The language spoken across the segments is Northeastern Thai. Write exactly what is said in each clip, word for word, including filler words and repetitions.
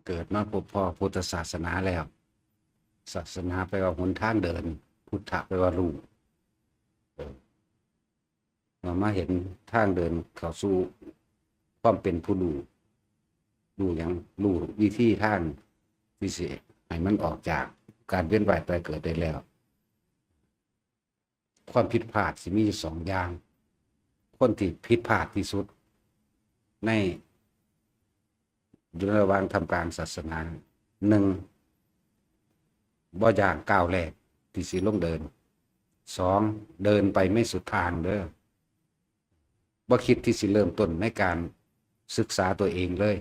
เกิดมาพบพ้อพุทธศาสนาแล้ว ศาสนาแปลว่าหนทางเดิน พุทธะแปลว่ารู้ เออ เรามาเห็นทางเดินเข้าสู่ความเป็นผู้รู้ รู้หยัง รู้วิธีทางที่สิให้มันออกจากการเวียนว่ายตายเกิดได้แล้ว ความผิดพลาดสิมีอยู่สองอย่าง คนที่ผิดพลาดที่สุด ในอยู่ระหว่างทำกลางศาสนา หนึ่ง บ่ย่างก้าวแรกที่สิลงเดิน สอง เดินไปไม่สุดทางเด้อ บ่คิดที่สิเริ่มต้นในการศึกษาตัวเองเลย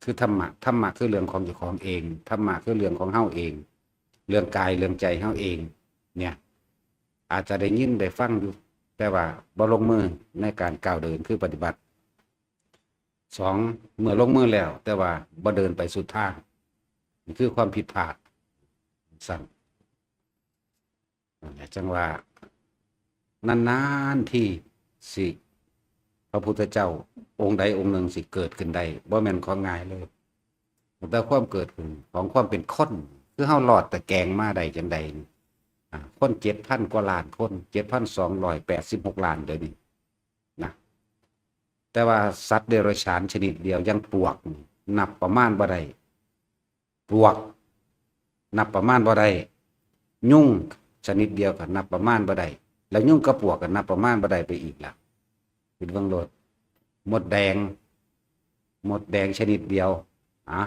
คือธรรมะ ธรรมะคือเรื่องของเจ้าของเอง ธรรมะคือเรื่องของเฮาเอง เรื่องกายเรื่องใจเฮาเอง เนี่ย อาจจะได้ยินได้ฟังอยู่ แต่ว่าบ่ลงมือในการก้าวเดินคือปฏิบัติ สอง เมื่อลงมือแล้ว แต่ว่าบ่เดินไปสุดทาง นี่คือความผิดพลาด สั่น นั่นแหละจังว่า นานๆที่สิ พระพุทธเจ้าองค์ใดองค์หนึ่งสิเกิดขึ้นได้ บ่แม่นของง่ายเลย แต่ความเกิดขึ้นของความเป็นคน คือเฮารอดตะแกรงมาได้จังใดนี่ อ่า คนเจ็ดพันกว่าล้านคน เจ็ดพันสองร้อยแปดสิบหกล้านเดี๋ยวนี้นะ แต่ว่าสัตว์เดรัจฉานชนิดเดียวยังปลวกนี่นับประมาณบ่ได้ ปลวก นับประมาณบ่ได้ ยุงชนิดเดียวก็นับประมาณบ่ได้ แล้วยุงกับปลวกก็นับประมาณบ่ได้ไปอีกล่ะ คิดเบิ่งโลด มดแดง มดแดงชนิดเดียว อ่ะ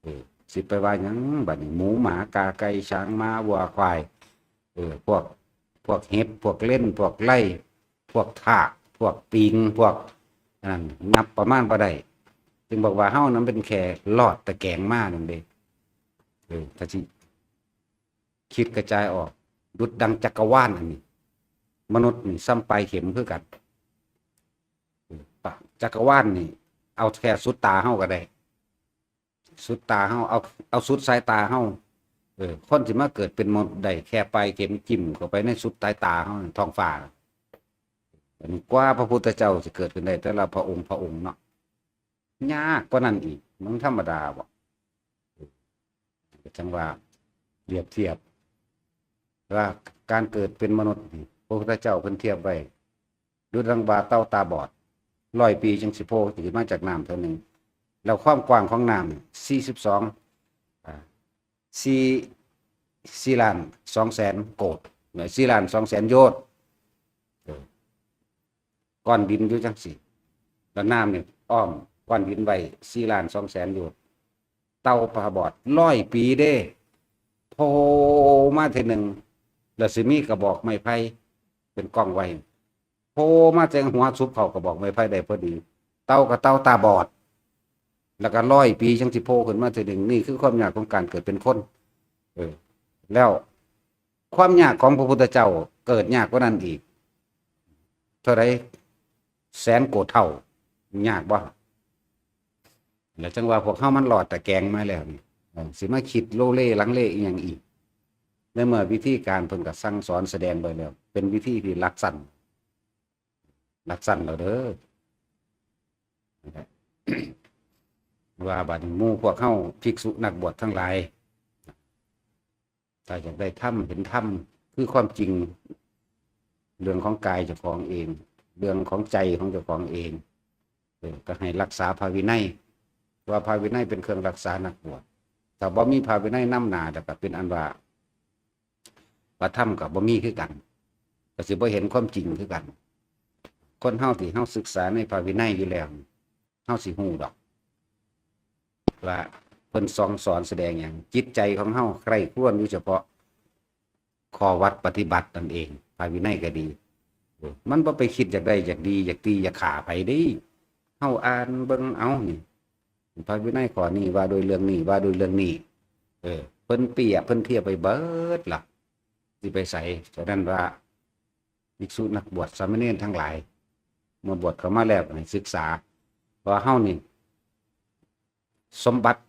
เออ สิไปว่าหยังบัดนี้ หมูหมากาไก่ช้างม้าวัวควาย เออ พวก พวกเห็บ พวกเล่น พวกไล่ พวกทาก พวกปิง พวกอันนั้น นับประมาณบ่ได้ จึงบอกว่าเฮานั้นเป็นแค่ลอดตะแกรงมานั่นเด้ เออ ถ้าสิคิดกระจายออก ดุจดังจักรวาลอันนี้ มนุษย์นี่ส่ำปลายเข็มคือกัน เออ ปะ จักรวาลนี่ เอาแค่สุดตาเฮาก็ได้ สุดตาเฮา เอา เอาสุดสายตาเฮา เออ คนสิมาเกิดเป็นมนุษย์ได้แค่ปลายเข็มจิ้มเข้าไปในสุดสายตาเฮา ท้องฟ้า อันนี้กว่าพระพุทธเจ้าสิเกิดขึ้นได้ แต่ละพระองค์พระองค์เนาะ ยากกว่านั้นอีก มันธรรมดาบ่ ก็จังว่าเปรียบเทียบ ว่าการเกิดเป็นมนุษย์นี่ พระพุทธเจ้าเพิ่นเทียบไว้ ดุจดังว่าเต่าตาบอด ร้อยปีจึงสิโผล่ขึ้นมาจากน้ำเทื่อหนึ่ง แล้วความกว้างของน้ำนี่ สี่สิบสอง อ่า สี่ สี่ล้านสองแสนโกฏ สี่ล้านสองแสนโยชน์ เออ ก้อนดินอยู่จังซี่ แล้วน้ำนี่อ้อมก้อนดินไว้ สี่ล้านสองแสนโยชน์ เต่าตาบอด ร้อยปีเด้ โผล่มาเทื่อหนึ่ง แล้วสิมีกระบอกไม้ไผ่เป็นกล้องไว้ โผล่มาแทงหัวซุบเข้ากระบอกไม้ไผ่ได้พอดี เต่ากับเต่าตาบอด แล้วก็ร้อยปีจังสิโผล่ขึ้นมาเทื่อหนึ่ง นี่คือความยากของการเกิดเป็นคน เออ แล้วความยากของพระพุทธเจ้าเกิดยากกว่านั้นอีก เท่าใด แสนโกฏเท่า ยากบ่ แล้วจังว่าพวกเฮามันลอดตะแกรงมาแล้วนี่ เออ สิมาคิดโลเลลังเลอีหยังอีก ในเมื่อวิธีการเพิ่นก็สั่งสอนแสดงไว้แล้ว เป็นวิธีที่ลัดสั้น ลัดสั้นแล้วเด้อ ว่าบัดนี้หมู่พวกเฮาภิกษุนักบวชทั้งหลาย ถ้าอยากได้ธรรม เห็นธรรม คือความจริง เรื่องของกายเจ้าของเอง เรื่องของใจของเจ้าของเอง เออ ก็ให้รักษาพระวินัย ว่าพระวินัยเป็นเครื่องรักษานักบวช ถ้าบ่มีพระวินัยนำหน้า แล้วก็เป็นอันว่า พระธรรมก็บ่มีคือกัน ก็สิบ่เห็นความจริงคือกัน คนเฮาที่เฮาศึกษาในพระวินัยอยู่แล้ว เฮาสิฮู้ดอก ว่าเพิ่นสั่งสอนแสดงหยัง จิตใจของเฮาใคร่ครวญอยู่เฉพาะข้อวัดปฏิบัตินั่นเอง พระวินัยก็ดี เออ มันบ่ไปคิดอยากได้อยากดีอยากตีอยากฆ่าไผเด้ เฮาอ่านเบิ่งเอานี่ พระวินัยข้อนี้ว่าด้วยเรื่องนี้ ว่าด้วยเรื่องนี้ เออ เพิ่นเปรียบเพิ่นเทียบไปเบิดล่ะ สิไปไส ฉะนั้นว่า ภิกษุนักบวชสามเณรทั้งหลาย เมื่อบวชเข้ามาแล้วให้ศึกษา เพราะว่าเฮานี่ สมบัติ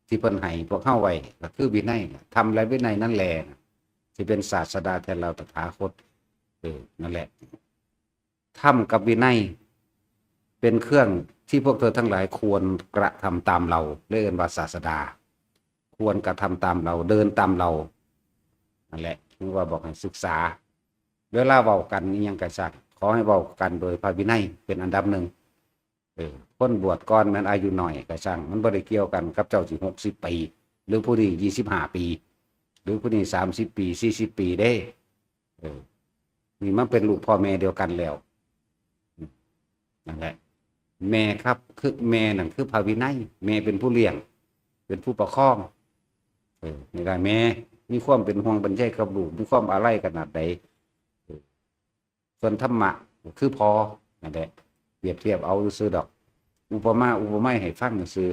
ที่เพิ่นให้พวกเฮาไว้ก็คือวินัยน่ะ ธรรมและวินัยนั่นแหละน่ะ ที่เป็นศาสดาแทนเราตถาคต เออ นั่นแหละ ธรรมกับวินัย เป็นเครื่อง ที่พวกเธอทั้งหลายควรกระทำตามเรา เรียกกันว่าศาสดา ควรกระทำตามเรา เดินตามเรา นั่นแหละ ถึงว่าบอกให้ศึกษา เวลาเว้ากันอิหยังก็ช่าง ขอให้เว้ากันโดยพระวินัยเป็นอันดับหนึ่ง เออ คนบวชก่อนแม่นอายุน้อยก็ช่าง มันบ่ได้เกี่ยวกันกับเจ้าสิหกสิบปี หรือผู้นี้ยี่สิบห้าปี หรือผู้นี้สามสิบปี สี่สิบปีเด้ เออ นี่มันเป็นลูกพ่อแม่เดียวกันแล้ว นั่นแหละ แม่ครับ คือแม่นั่นคือพระวินัย แม่เป็นผู้เลี้ยง เป็นผู้ปกครอง เออ นี่ล่ะแม่มีความเป็นห่วงเป็นใยกับลูก มีความอาลัยขนาดใด เออ ส่วนธรรมะก็คือพ่อนั่นแหละ เปรียบเทียบเอาซื่อๆดอก อุปมาอุปไมยให้ฟังซื่อ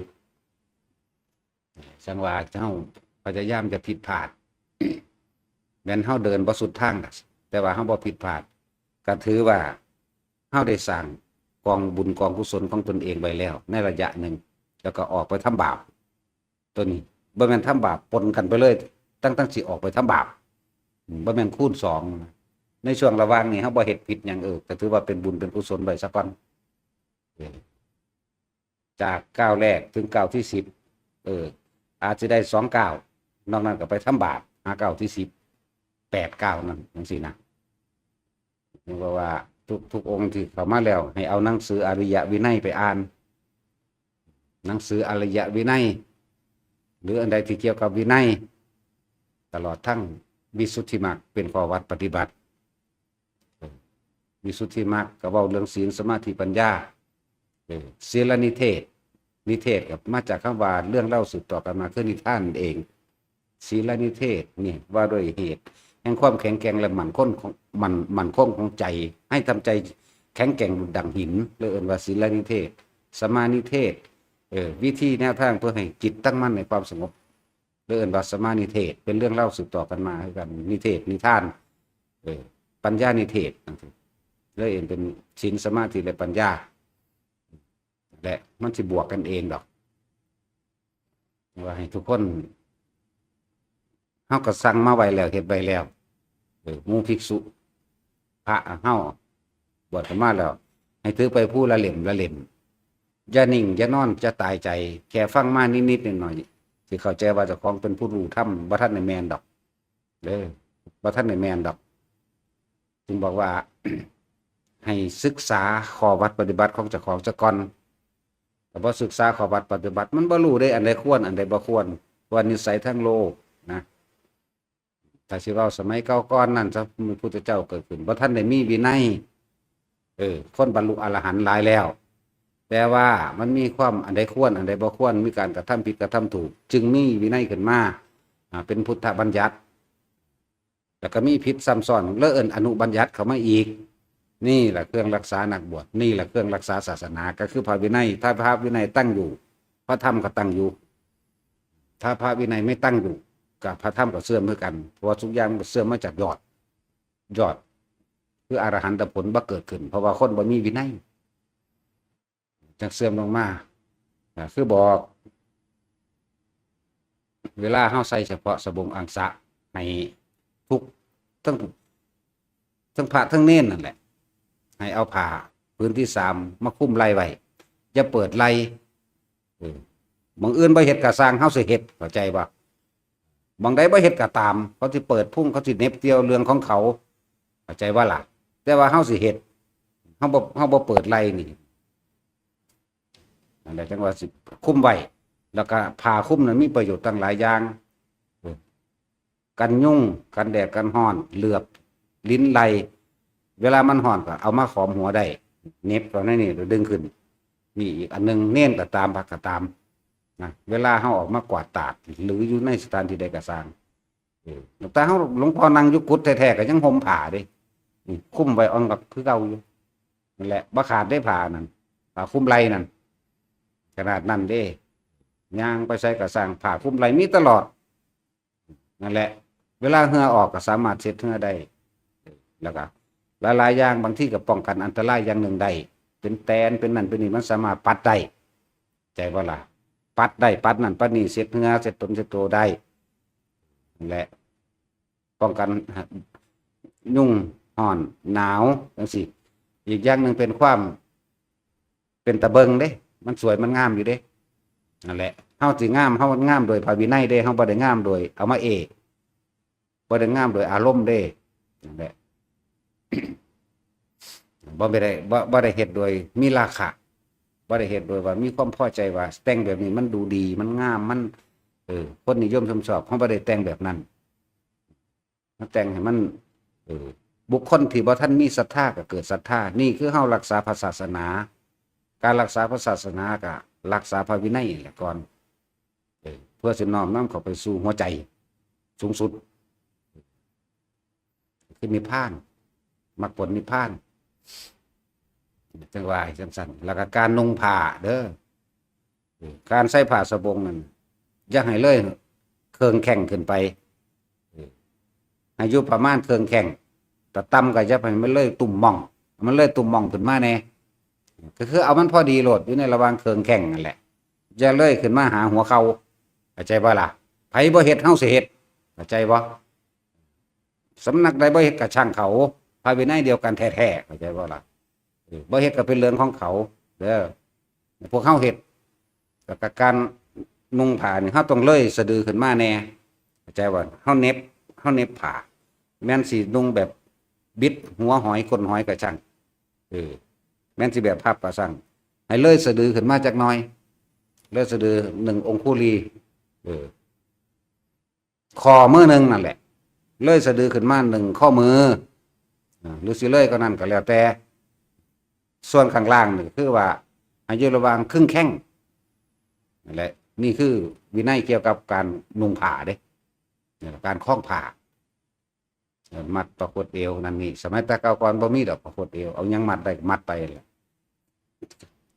ๆ จั่งว่าเฮาพยายามจะผิดพลาด แม่นเฮาเดินบ่สุดทาง แต่ว่าเฮาบ่ผิดพลาด ก็ถือว่าเฮาได้สร้างกองบุญกองกุศลของตนเองไว้แล้วในระยะหนึ่ง แล้วก็ออกไปทำบาป ตัวนี้บ่แม่นทำบาปปนกันไปเลย ตั้งๆสิออกไปทำบาป อืม บ่แม่นคูณสองนะ ในช่วงระหว่างนี้เฮาบ่เฮ็ดผิดหยัง เออ ก็ถือว่าเป็นบุญเป็นกุศลไว้ซะก่อน เออ จากก้าวแรกถึงก้าวที่สิบ เออ อาจสิได้สองก้าว นอกนั้นก็ไปทำบาป หาก้าวที่สิบ แปดก้าวนั่นจั่งซี้นะ เพราะว่าทุกๆองค์ที่เข้ามาแล้ว ให้เอาหนังสืออริยวินัยไปอ่าน หนังสืออริยวินัย หรืออันใดที่เกี่ยวกับวินัย ตลอดทั้งวิสุทธิมรรคเป็นข้อวัดปฏิบัติ วิสุทธิมรรคก็เว้าเรื่องศีล สมาธิ ปัญญา เออ ศีลนิเทศ นิเทศก็มาจากคำว่าเรื่องเล่าสืบต่อกันมา คือนิทานนั่นเอง ศีลนิเทศนี่ว่าด้วยเหตุแห่งความแข็งแกร่งและมั่นคงของ มั่น มั่นคงของใจ ให้ทำใจแข็งแกร่งดั่งหิน เลยเอิ้นว่าศีลนิเทศ สมานิเทศ เออ วิธีแนวทางเพื่อให้จิตตั้งมั่นในความสงบ เลยเอิ้นว่าสมานิเทศ เป็นเรื่องเล่าสืบต่อกันมาคือกัน นิเทศ นิทาน เออ ปัญญานิเทศ เลยเอิ้นเป็นศีล สมาธิ และปัญญา และมันสิบวกกันเองดอก ว่าให้ทุกคน เฮาก็สั่งมาไว้แล้ว เฮ็ดไว้แล้ว เออ หมู่ภิกษุ พระเฮา บวชกันมาแล้ว ให้ถือไปผู้ละเล่มละเล่ม อย่านิ่งอย่านอน อย่าตายใจ แค่ฟังมานิดๆหน่อยๆ สิเข้าใจว่าเจ้าของเป็นผู้รู้ธรรม บ่ทันได้แม่นดอก เด้อ บ่ทันได้แม่นดอก จึงบอกว่า ให้ศึกษาข้อวัดปฏิบัติของเจ้าของซะก่อน ถ้าบ่ศึกษาข้อวัดปฏิบัติ มันบ่รู้เด้ อันใดควร อันใดบ่ควร ว่านิสัยทางโลกนะ ถ้าสิเว้าสมัยเก่าก่อนนั่นซะ พระพุทธเจ้าเกิดขึ้น บ่ทันได้มีวินัย เออ คนบรรลุอรหันต์หลายแล้ว แต่ว่ามันมีความอันใดควร อันใดบ่ควร มีการกระทำผิดกระทำถูก จึงมีวินัยขึ้นมา อ่า เป็นพุทธบัญญัติ แล้วก็มีผิดซ้ำซ้อน เลยเอิ้นอนุบัญญัติเข้ามาอีก นี่แหละเครื่องรักษานักบวช นี่แหละเครื่องรักษาศาสนา ก็คือพระวินัย ถ้าพระวินัยตั้งอยู่ พระธรรมก็ตั้งอยู่ ถ้าพระวินัยไม่ตั้งอยู่ ก็พระธรรมก็เสื่อมคือกัน เพราะว่าทุกอย่างมันก็เสื่อมมาจากยอด ยอด คืออรหันตผลบ่เกิดขึ้น เพราะว่าคนบ่มีวินัย จั่งเสื่อมลงมา อ่า คือบอก เวลาเฮาใส่เฉพาะสบงอังสะ ให้ทุก ทั้ง ทั้งพระทั้งเณรนั่นแหละ ให้เอาผ้าผืนที่สามมาคลุมไหล่ไว้ อย่าเปิดไหล่ เออ หม่องอื่นบ่เฮ็ดก็ซ่าง เฮาสิเฮ็ด เข้าใจบ่ หม่องใดบ่เฮ็ดก็ตาม เขาสิเปิดพุง เขาสิเหน็บเตียว เรื่องของเขา เข้าใจบ่ล่ะ แต่ว่าเฮาสิเฮ็ด เฮาบ่ เฮาบ่เปิดไหล่นี่ นั่นแหละจั่งว่าสิคลุมไว้ แล้วก็ผ้าคลุมนั้นมีประโยชน์ตั้งหลายอย่าง เออ กันยุง กันแดด กันร้อน เหลือบ ลิ้นไล่ เวลามันร้อนก็เอามาขอมหัวได้ เหน็บเข้าในนี่แล้วดึงขึ้น นี่อีกอันหนึ่ง เณรก็ตาม พระก็ตาม นะ เวลาเฮาออกมากวาดตาด หรืออยู่ในสถานที่ใดก็ซ่าง เออ แต่เฮา หลวงพ่อนั่งอยู่กุฏิแท้ๆ ก็ยังห่มผ้าเด้ อืม คลุมไว้อ่องกับคือเก่าอยู่ นั่นแหละ บ่ขาดเด้ผ้านั่น ผ้าคลุมไหล่นั่น ขนาดนั้นเด้ ย่างไปไสก็ซ่าง ผ้าคลุมไหล่มีตลอด นั่นแหละ เวลาเหงื่อออกก็สามารถเช็ดเหงื่อได้ แล้วก็หลายๆอย่าง บางทีก็ป้องกันอันตรายอย่างหนึ่งได้ เป็นแตน เป็นนั่น เป็นนี่ มันสามารถปัดได้ ใจบ่ล่ะ ปัดได้ ปัดนั่น ปัดนี่ เช็ดเหงื่อ เช็ดตน เช็ดตัวได้ นั่นแหละ ป้องกันยุง ร้อน หนาว จั่งซี้ อีกอย่างหนึ่งเป็นความ เป็นตาเบิ่งเด้ มันสวยมันงามอยู่เด้ นั่นแหละ เฮาสิงาม เฮางามโดยพระวินัยเด้ เฮาบ่ได้งามโดยเอามาเอ บ่ได้งามโดยอารมณ์เด้ นั่นแหละ บ่ได้ บ่ บ่ได้เฮ็ดโดยมีราคะ บ่ได้เฮ็ดโดยว่ามีความพอใจว่าแต่งแบบนี้มันดูดี มันงาม มัน เออ คนนิยมชมชอบ เฮาบ่ได้แต่งแบบนั้น มาแต่งให้มัน เออ บุคคลที่บ่ทันมีศรัทธาก็เกิดศรัทธา นี่คือเฮารักษาพระศาสนา การรักษาพระศาสนาก็รักษาพระวินัยนี่แหละก่อน เออ เพื่อสิน้อมนำเข้าไปสู่หัวใจสูงสุด คือนิพพาน มรรคผลนิพพาน จั่งว่าจั่งซั่น แล้วก็การนุ่งผ้าเด้อ เออ การใส่ผ้าสบงนั่น อย่าให้เลยเคิ่งแข้งขึ้นไป เออ ให้อยู่ประมาณเคิ่งแข้ง แต่ต่ำก็อย่าให้มันเลยตุ่มม่อง มันเลยตุ่มม่องขึ้นมาแน่ ก็คือเอามันพอดีโลด อยู่ในระหว่างเคิ่งแข้งนั่นแหละ อย่าเลยขึ้นมาหาหัวเข่า เข้าใจบ่ล่ะ ไผบ่เฮ็ด เฮาสิเฮ็ด เข้าใจบ่ สำนักใดบ่เฮ็ดก็ช่างเขา พระวินัยเดียวกันแท้ๆ เข้าใจบ่ล่ะ เออ บ่เฮ็ดก็เป็นเรื่องของเขา เด้อ พวกเฮาเฮ็ด แล้วก็การนุ่งผ้านี่ เฮาต้องเลยสะดือขึ้นมาแน่ เข้าใจบ่ เฮาเหน็บ เฮาเหน็บผ้า แม่นสินุ่งแบบบิดหัวหอยก้นหอยก็ช่าง เออ แม่นสิแบบพับก็ช่าง ให้เลยสะดือขึ้นมาจักหน่อย เลยสะดือหนึ่งองคุลี เออ ข้อมือหนึ่งนั่นแหละ เลยสะดือขึ้นมาหนึ่งข้อมือ อ่า หรือสิเลยก็นั่นก็แล้วแต่ ส่วนข้างล่างนี่คือว่าให้อยู่ระหว่างครึ่งแข้ง นั่นแหละ นี่คือวินัยเกี่ยวกับการนุ่งผ้าเด้ เนี่ย การคล้องผ้า เออ มัดประคตเอวนั่นนี่ สมัยแต่เก่าก่อนบ่มีดอกประคตเอว เอาหยังมัดได้ก็มัดไปแหละ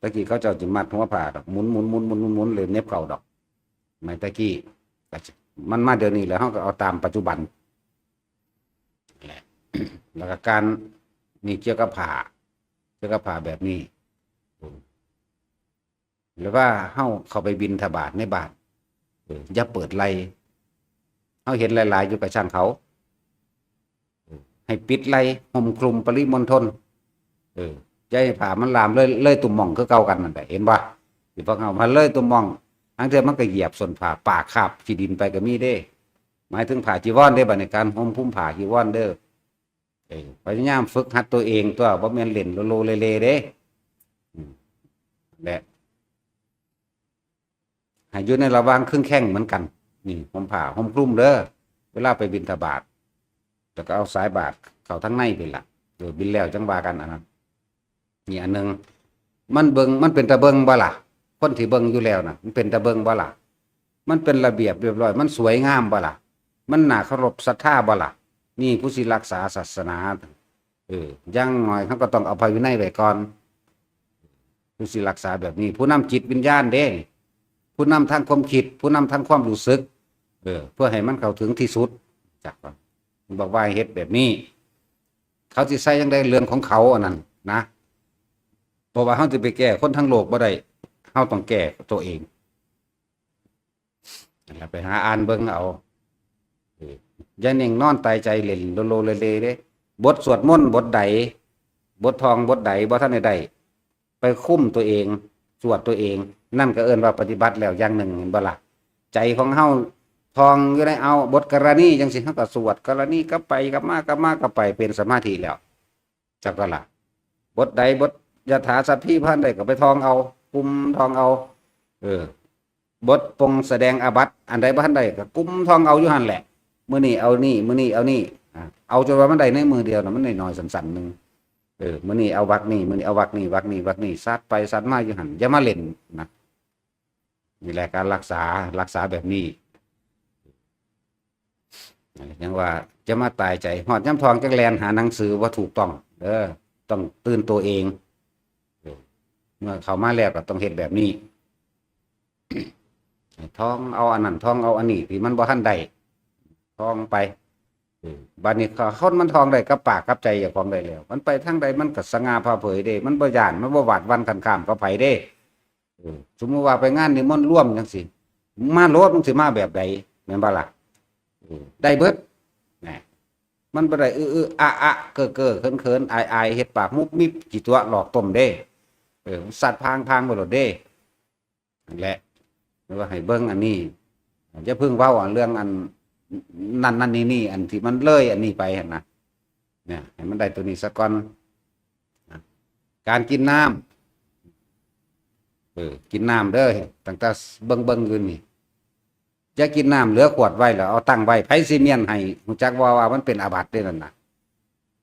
ตะกี้เขาเจ้าจะมัดหัวผ้าดอก หมุนหมุนหมุนหมุนหมุนหมุนเลยเหน็บเข้าดอก สมัยตะกี้ ก็มันมาเดี๋ยวนี้แล้ว เฮาก็เอาตามปัจจุบัน แหละ แล้วก็การ นี่เกี่ยวกับผ้า เกี่ยวกับผ้าแบบนี้ หรือว่าเฮาเข้าไปบิณฑบาตในบ้าน เออ อย่าเปิดไล่ เฮาเห็นหลายๆ อยู่ก็ช่างเขา เออ ให้ปิดไล่ ห่มคลุมปริมณฑล เออ อย่าให้ผ้ามันลามเลย เลยตุ่มหม่องคือเก่ากันนั่นแหละ เห็นบ่ ที่พวกเฮามาเลยตุ่มหม่อง บางเทื่อมันก็เหยียบส้นผ้า ปากคาบขี้ดินไปก็มีเด้ หมายถึงผ้าจีวรเด้ บัดนี้การห่มคลุมผ้าจีวรเด้อ เออ พยายามฝึกหัดตัวเองตัว บ่แม่นเล่นโลโลเลเลเด้ อืม และ ให้อยู่ในระหว่างครึ่งแข้งเหมือนกัน นี่ ห่มผ้า ห่มคลุมเด้อ เวลาไปบิณฑบาต แล้วก็เอาสายบาตรเข้าทางในพี้ล่ะ เออ บิณแล้วจั่งว่ากันอันนั้น นี่อันหนึ่ง มันเบิ่ง มันเป็นตาเบิ่งบ่ล่ะ คนที่เบิ่งอยู่แล้วน่ะ มันเป็นตาเบิ่งบ่ล่ะ มันเป็นระเบียบเรียบร้อย มันสวยงามบ่ล่ะ มันน่าเคารพศรัทธาบ่ล่ะ นี่ผู้สิรักษาศาสนา เออ อย่างน้อยเฮาก็ต้องเอาพระวินัยไว้ก่อน ผู้สิรักษาแบบนี้ ผู้นำจิตวิญญาณเด้ ผู้นำทางความคิด ผู้นำทางความรู้สึก เออ เพื่อให้มันเข้าถึงที่สุด จักว่า บอกว่าให้เฮ็ดแบบนี้ เขาสิใส่จั่งใดเรื่องของเขาอันนั้นนะ เพราะว่าเฮาสิไปแก้คนทั้งโลกบ่ได้ เฮาต้องแก้ตัวเอง นั่นล่ะ ไปหาอ่านเบิ่งเอา เออ อย่านิ่งนอนตายใจเล่นโลโลเลเลเด้ บทสวดมนต์บทใด บทท่องบทใดบ่ทันได้ได้ ไปคุมตัวเอง สวดตัวเอง นั่นก็เอิ้นว่าปฏิบัติแล้วอย่างหนึ่ง เห็นบ่ล่ะ ใจของเฮาท่องอยู่ใน เอาบทกรณีจั่งซี้ เฮาก็สวดกรณีกลับไปกลับมากลับมากลับไป เป็นสมาธิแล้ว จักว่าล่ะ บทใดบทยถาสัพพีบ่ทันได้ก็ไปท่องเอา กุมท่องเอา เออ บทปรงแสดงอาบัติอันใดบ่ทันได้ก็กุมท่องเอาอยู่หั่นแหละ มื้อนี้เอานี่ มื้อนี้เอานี่ อ่า เอาจนว่ามันได้ในมื้อเดียวน่ะ มันน้อยๆ สั้นๆ หนึ่ง เออ มื้อนี้เอาวรรคนี้ มื้อนี้เอาวรรคนี้ วรรคนี้ วรรคนี้ สัดไปสัดมาอยู่หั่น อย่ามาเล่นนะ นี่แหละการรักษา รักษาแบบนี้ ยังว่าจะมาตายใจ ฮอดยามท่องจั่งแล่นหาหนังสือบ่ถูกต้อง เออ ต้องตื่นตัวเอง เออ เมื่อเข้ามาแล้วก็ต้องเฮ็ดแบบนี้ ท่องเอาอันนั้น ท่องเอาอันนี้ ที่มันบ่ทันได้ ท่องไป เออ บัดนี้คนมันท่องได้กับปากกับใจเจ้าของได้แล้ว มันไปทางใดมันก็สง่าผ่าเผยเด้ มันบ่ย้าน มันบ่หวาดหวั่นคันคามกับไผเด้ เออ สมมุติว่าไปงานนิมนต์รวมจั่งซี้ มาโลด มึงสิมาแบบใด แม่นบ่ล่ะ เออ ได้เบิด นะ มันบ่ได้ อื้อๆ อะๆ เก้อๆ เขินๆ อายๆ เฮ็ดปากมุบมิบ ขี้ตั๋วหลอกต้มเด้ เออ สัตว์พางๆ ไปโลดเด้ นั่นแหละ หรือว่าให้เบิ่งอันนี้ อย่าเพิ่งเว้าอันเรื่องอันนั่นนั่นนี่นี่ อันที่มันเลยอันนี้ไปหั่นนะ เนี่ย ให้มันได้ตัวนี้ซะก่อนนะ การกินน้ำ เออ กินน้ำเด้อ ตั้งแต่เบิ่งเบิ่งอยู่นี่ อย่ากินน้ำเหลือขวดไว้แล้วเอาตั้งไว้ ไผสิเมียนให้ ฮู้จักบ่ว่ามันเป็นอาบัติเด้นั่นน่ะ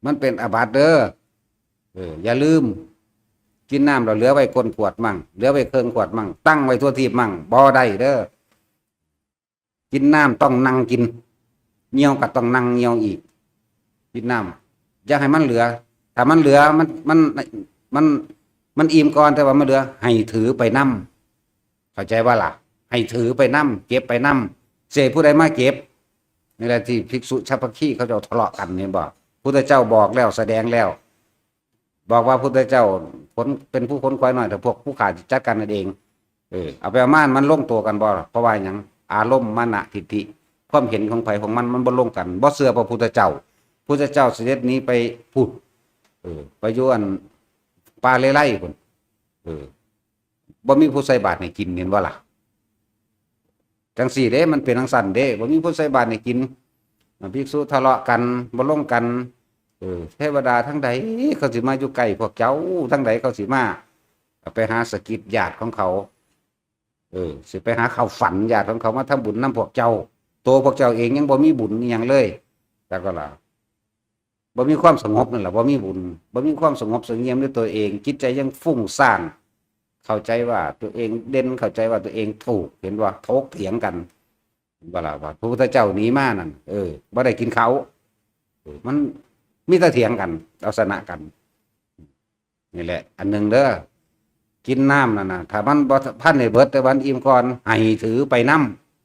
มันเป็นอาบัติเด้อ เออ อย่าลืม กินน้ำแล้วเหลือไว้ก้นขวดมั่ง เหลือไว้เคิ่งขวดมั่ง ตั้งไว้ทั่วทีบมั่ง บ่ได้เด้อ กินน้ำต้องนั่งกิน เหี่ยวก็ต้องนั่งเหี่ยวอีก กินน้ำ อย่าให้มันเหลือ ถ้ามันเหลือ มัน มัน มัน มันอิ่มก่อน แต่ว่ามันเหลือ ให้ถือไปนำ เข้าใจบ่ล่ะ ให้ถือไปนำ เก็บไปนำ สิให้ผู้ใดมาเก็บ นี่แหละที่ภิกษุฉัพพคีเขาเจ้าทะเลาะกัน เห็นบ่ พุทธเจ้าบอกแล้ว แสดงแล้ว บอกว่าพุทธเจ้าขน เป็นผู้ขนขวายน้อย แต่พวกผู้ข้าจัดการกันเอง เออ เอาไปเอามา มันลงตัวกันบ่ เพราะว่าหยัง อารมณ์ มานะ ทิฏฐิ ความเห็นของไผของมัน มันบ่ลงกัน บ่เชื่อพระพุทธเจ้า พุทธเจ้าเสด็จหนีไปพุ้น เออ ไปอยู่อันป่าเลไลพุ้น เออ บ่มีผู้ใส่บาตรให้กิน เห็นบ่ล่ะ จังซี่เด้ มันเป็นจังซั่นเด้ บ่มีผู้ใส่บาตรให้กิน ภิกษุทะเลาะกัน บ่ลงกัน เออ เทวดาทั้งใดเขาสิมาอยู่ใกล้พวกเจ้า ทั้งใดเขาสิมา ไปหาสะกิดญาติของเขา เออ สิไปหาเข้าฝันญาติของเขามาทำบุญนำพวกเจ้า ตัวพวกเจ้าเองยังบ่มีบุญอีหยังเลย จักว่าล่ะ บ่มีความสงบนั่นแหละ บ่มีบุญ บ่มีความสงบเสงเงียมด้วยตัวเอง จิตใจยังฟุ้งซ่าน เข้าใจว่าตัวเองเด่น เข้าใจว่าตัวเองถูก เห็นว่าถกเถียงกัน เห็นบ่ล่ะ ว่าพระพุทธเจ้าหนีมานั่น เออ บ่ได้กินเขาว เออ มันมีแต่เถียงกัน เอาชนะกัน นี่แหละ อันหนึ่งเด้อ กินน้ำนั่นน่ะ ถ้ามันบ่ทันได้เบิด แต่วันอิ่มก่อน ให้ถือไปน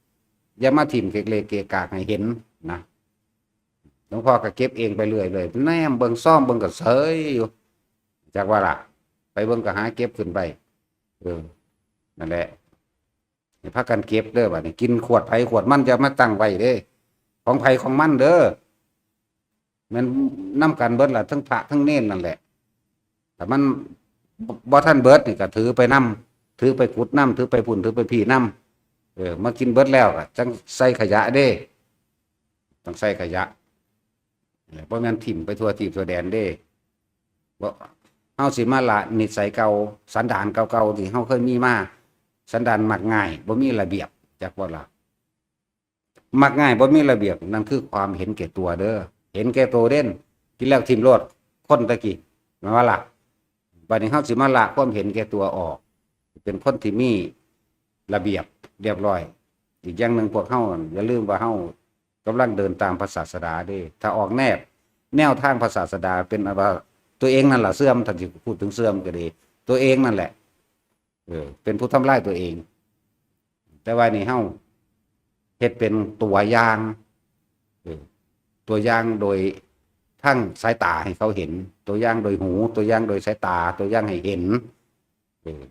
ำ อย่ามาถิ่มเกะเลเกะกากให้เห็นนะ หลวงพ่อก็เก็บเองไปเรื่อยเลย แนมเบิ่ง ซ่อมเบิ่งก็เสยอยู่ จักว่าล่ะ ไปเบิ่งก็หาเก็บขึ้นไป เออ นั่นแหละ ให้พากันเก็บเด้อ บัดนี้ กินขวดไผขวดมัน อย่ามาตั้งไว้เด้ ของไผของมันเด้อ แม่นนำกันเบิดล่ะ ทั้งพระทั้งเณรนั่นแหละ ถ้ามันบ่ บ่ทันเบิดนี่ก็ถือไปนำ ถือไปกุดนำ ถือไปพุ้น ถือไปพี้นำ เออ มากินเบิดแล้วก็จั่งใส่ขยะเด้ ต้องใส่ขยะ บ่แม่นถิ่มไปทั่วทีปทั่วแดนเด้ บ่ เฮาสิมาละนิสัยเก่า สันดานเก่าๆที่เฮาเคยมีมา สันดานมักง่าย บ่มีระเบียบ จักบ่ล่ะ มักง่าย บ่มีระเบียบ นั่นคือความเห็นแก่ตัวเด้อ เห็นแก่ตัวเด่น กินแล้วถิ่มโลด คนตะกี้ แม่นบ่ล่ะ บัดนี้เฮาสิมาละความเห็นแก่ตัวออก เป็นคนที่มีระเบียบเรียบร้อย อีกอย่างหนึ่ง พวกเฮาอย่าลืมว่าเฮากำลังเดินตามพระศาสดาเด้ ถ้าออกแนว แนวทางพระศาสดา เป็นอันว่าตัวเองนั่นล่ะเสื่อม ท่านสิพูดถึงเสื่อมก็ดี ตัวเองนั่นแหละ เออ เป็นผู้ทำลายตัวเอง แต่ว่านี่เฮาเฮ็ดเป็นตัวอย่าง เออ ตัวอย่างโดยทางสายตาให้เขาเห็น ตัวอย่างโดยหู ตัวอย่างโดยสายตา ตัวอย่างให้เห็น เออ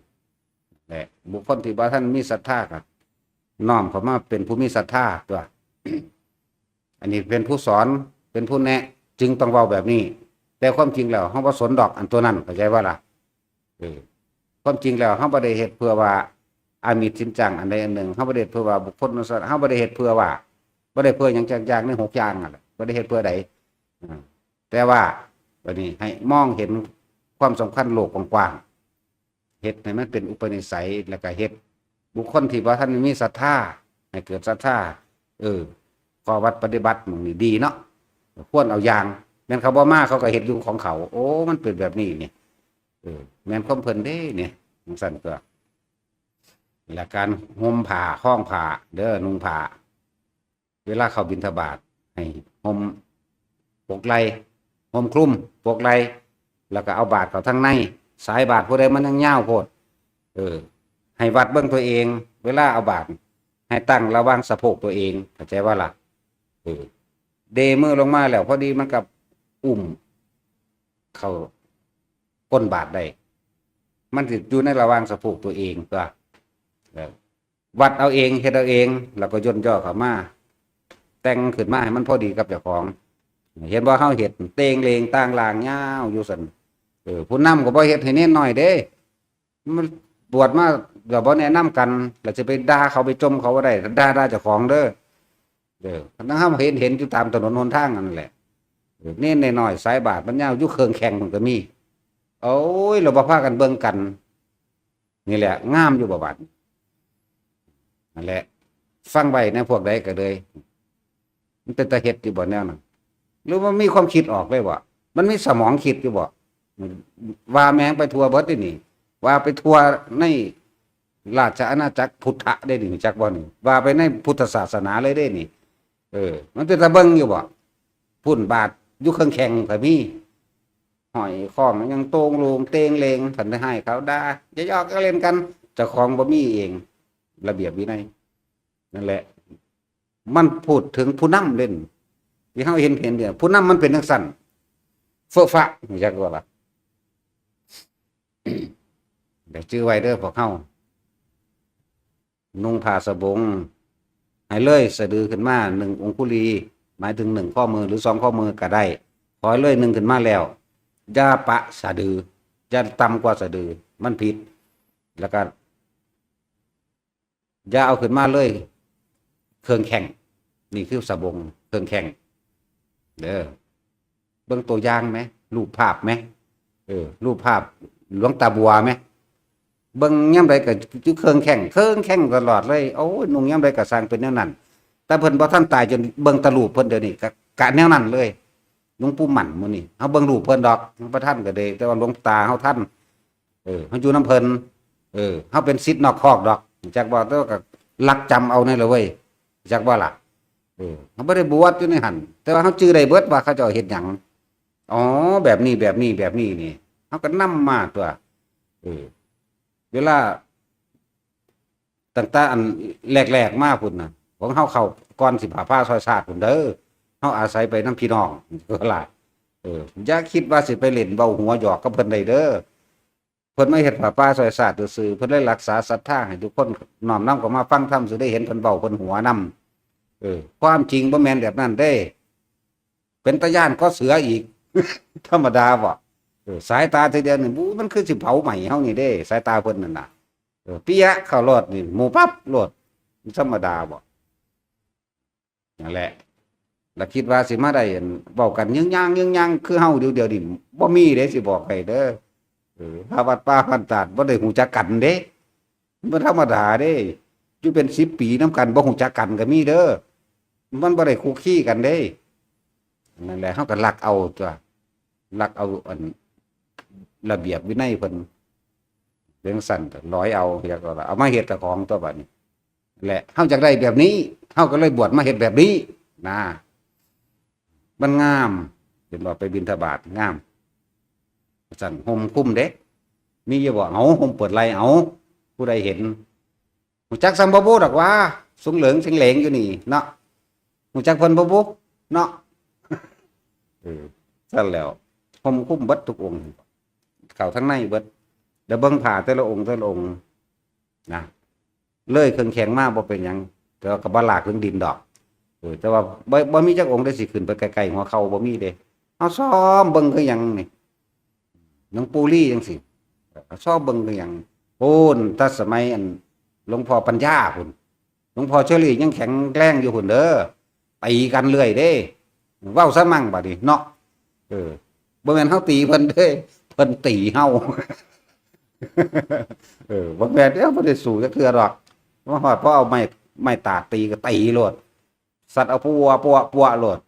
และบุคคลที่บ่ทันมีศรัทธาก็น้อมเข้ามาเป็นผู้มีศรัทธาตัว อันนี้เป็นผู้สอน เป็นผู้แนะ จึงต้องเว้าแบบนี้ แต่ความจริงแล้วเฮาบ่สนดอกอันตัวนั้น เข้าใจบ่ล่ะ เออ ความจริงแล้วเฮาบ่ได้เฮ็ดเพื่อว่าอามิตรสินจังอันใดอันหนึ่ง เฮาบ่ได้เฮ็ดเพื่อว่าบุคคลนั้นสัตว์ เฮาบ่ได้เฮ็ดเพื่อว่า บ่ได้เพื่อหยังจักอย่างในหกอย่างนั่นแหละ บ่ได้เฮ็ดเพื่อใด อ่า แต่ว่าบัดนี้ให้มองเห็นความสำคัญโลกกว้างๆ เฮ็ดให้มันเป็นอุปนิสัย แล้วก็เฮ็ดบุคคลที่บ่ทันมีศรัทธา ให้เกิดศรัทธา เออ ข้อวัดปฏิบัติหม่องนี้ดีเนาะ ควรเอาอย่าง แม่นเขาบ่มา เขาก็เฮ็ดอยู่ของเขา โอ้ มันเป็นแบบนี้นี่ เออ แม่นความเพิ่นเด้นี่ จั่งซั้นตัว และการห่มผ้า คล้องผ้า เด้อ นุ่งผ้า เวลาเข้าบิณฑบาต ให้ห่มปกไหล่ ห่มคลุมปกไหล่ แล้วก็เอาบาตรเข้าทางใน สายบาตรผู้ใดมันยังยาวโพด เออ ให้วัดเบิ่งตัวเอง เวลาเอาบาตร ให้ตั้งระหว่างสะโพกตัวเอง เข้าใจบ่ล่ะ เออ เดมือลงมาแล้ว พอดีมันกับอุ้มเข้าก้นบาตรได้ มันสิอยู่ในระหว่างสะโพกตัวเองตัว เออ วัดเอาเอง เฮ็ดเอาเอง แล้วก็ย่นย่อเข้ามา แต่งขึ้นมาให้มันพอดีกับเจ้าของ เห็นบ่ เฮาเฮ็ดเต่งเล่งต่างล่างยาวอยู่ซั่น เออ ผู้นำก็บ่เฮ็ดให้เน้นน้อยเด้ มันบวชมา ก็บ่แนะนำกัน แล้วจะไปด่าเขาไปจมเขาบ่ได้ ด่า ด่าเจ้าของเด้อ เออ ทั้งเฮาเห็น เห็นอยู่ตามถนนหนทางนั่นแหละ เออ เณรน้อยๆ สายบาตรมันยาว อยู่เครื่องแข่งมันก็มี โอ้ย เราบ่พากันเบิ่งกัน นี่แหละ งามอยู่บ่บาด นั่นแหละ ฟังไว้นะ พวกใดก็เลย มันเป็นตาเฮ็ดอยู่บ่แนวนั้น หรือว่ามีความคิดออกเลยบ่ มันมีสมองคิดอยู่บ่ ว่าแม่งไปทั่วเบิดนี่ ว่าไปทั่วในราชอาณาจักรพุทธะได้นี่ จักบ่นี่ ว่าไปในพุทธศาสนาเลยได้นี่ เออ มันเป็นตาเบิ่งอยู่บ่ พุ่นบาดอยู่เครื่องแข่งก็มี ห้อยคองยังโตงโลงเตงเลง คันได้ให้เขาด่า อย่าหยอกอย่าเล่นกัน เจ้าของบ่มีเอง ระเบียบวินัย นั่นแหละ มันพูดถึงผู้นำเด่น ที่เฮาเห็น เห็นเนี่ย ผู้นำมันเป็นจังซั่น เฟอะฟะ รู้จักบ่ล่ะ ได้จื่อไว้เด้อพวกเฮา นุ่งผ้าสบง ให้เลยสะดือขึ้นมา หนึ่งองคุลี หมายถึง หนึ่งข้อมือ หรือ สองข้อมือก็ได้ ขอให้เลย หนึ่งขึ้นมาแล้ว อย่าปะสะดือ อย่าต่ำกว่าสะดือ มันผิด แล้วก็ อย่าเอาขึ้นมาเลย เครื่องแข่ง นี่คือสบง เครื่องแข่ง เด้อ เบิ่งตัวอย่างไหม รูปภาพไหม เออ รูปภาพหลวงตาบัวไหม เบิ่งยามใดก็อยู่เครื่องแข่ง เครื่องแข่งตลอดเลย โอ้ย นุ่งยามใดก็สร้างเป็นแนวนั้น แต่เพิ่นบ่ทันตายจนเบิ่งแต่รูปเพิ่นเดี๋ยวนี้ ก็ กะแนวนั้นเลย หลวงปู่หมั่นมื้อนี้ เฮาเบิ่งรูปเพิ่นดอก เฮาบ่ทันก็ได้ แต่ว่าหลวงตาเฮาทัน เออ เฮาอยู่นำเพิ่น เออ เฮาเป็นศิษย์นอกคอกดอก จักบ่ แต่ว่าก็ลักจำเอานี่แหละเว้ย จักบ่ล่ะ เออ เฮาบ่ได้บวชอยู่ในหั่น แต่ว่าเฮาจื่อได้เบิดว่าเขาเจ้าเฮ็ดหยัง อ๋อ แบบนี้ แบบนี้ แบบนี้นี่ เฮาก็นำมาตัว เออ เวลา ตั้งแต่อันแรกๆมาพุ้นน่ะ ของเฮาเข้าก่อนสิผ่าฟ้าซอยชาติพุ้นเด้อ เฮาอาศัยไปนำพี่น้อง ก็ล่ะ เออ อย่าคิดว่าสิไปเล่นเว้าหัวหยอกกับเพิ่นได้เด้อ เพิ่นมาเฮ็ดผ้าป่าซอยชาติซื่อๆ เพิ่นเลยรักษาศรัทธาให้ทุกคนน้อมนำเข้ามาฟังธรรม สิได้เห็นเพิ่นเว้าเพิ่นหัวนำ เออ ความจริงบ่แม่นแบบนั้นเด้ เป็นตาย้านก็เสืออีก ธรรมดาบ่ เออ สายตาทีเดียวนี่ บู๊ มันคือสิเผาไหม้เฮานี่เด้ สายตาเพิ่นนั่นน่ะ เออ เปียะเข้าโลดนี่ หมู่ปั๊บโลด ธรรมดาบ่ นั่นแหละ แล้วคิดว่าสิมาได้อันเว้ากันยึงย่างยึงย่างคือเฮาเดี๋ยวเดี๋ยวนี่ บ่มีเด้ สิบอกให้เด้อ เออ พระวัดป่าพันตาดบ่ได้ฮู้จักกันเด้ บ่ธรรมดาเด้ อยู่เป็นสิบปีนำกันบ่ฮู้จักกันก็มีเด้อ มันบ่ได้คุกคีกันเด้ นั่นแหละ เฮาก็ลักเอาตัว ลักเอาอันระเบียบวินัยเพิ่น จั่งซั้นก็ลอยเอา อยากเอาละ เอามาเฮ็ดเจ้าของตัวบัดนี้ แหละ เฮาอยากได้แบบนี้ เฮาก็เลยบวชมาเฮ็ดแบบนี้ นะ มันงาม เห็นบ่ ไปบิณฑบาตงาม ซั่น ห่มคลุมเด้ มีอยู่บ่ เอา ห่มเปิดไหล่ เอา ผู้ใดเห็น ฮู้จักส่ำบ่บุดอกว่า สูงเหลิงเสียงเหลงอยู่นี่เนาะ ฮู้จักเพิ่นบ่บุ เนาะ เออ ซั่นแล้ว ห่มคลุมเบิดทุกองค์ เข้าทั้งในเบิด แล้วเบิ่งผ้าแต่ละองค์ แต่ละองค์ นะ เลยเครื่องแข่งมาบ่เป็นหยัง แต่ว่าก็บ่ลากถึงดินดอก เออ แต่ว่าบ่ บ่มีจักองค์ได้สิขึ้นไปใกล้ๆหัวเข่า บ่มีเด้ เฮาซ้อมเบิ่งคือหยังนี่ หลวงปู่ลี่จั่งซี้ ซ้อมเบิ่งคือหยัง โอ้น แต่สมัยอันหลวงพ่อปัญญาพุ้น หลวงพ่อเชอรี่ยังแข็งแรงอยู่พุ้นเด้อ ตีกันเรื่อยเด้ เว้าซะมั่งบัดนี้เนาะ เออ บ่แม่นเฮาตีเพิ่นเด้ เพิ่นตีเฮา เออ บ่แม่นเด้อ บ่ได้สู้จักเทื่อดอก มาฮอดพอเอาไม้ ไม้ตาดตีก็ตีโลด สัตว์เอาปัว ปัว ปัวโลด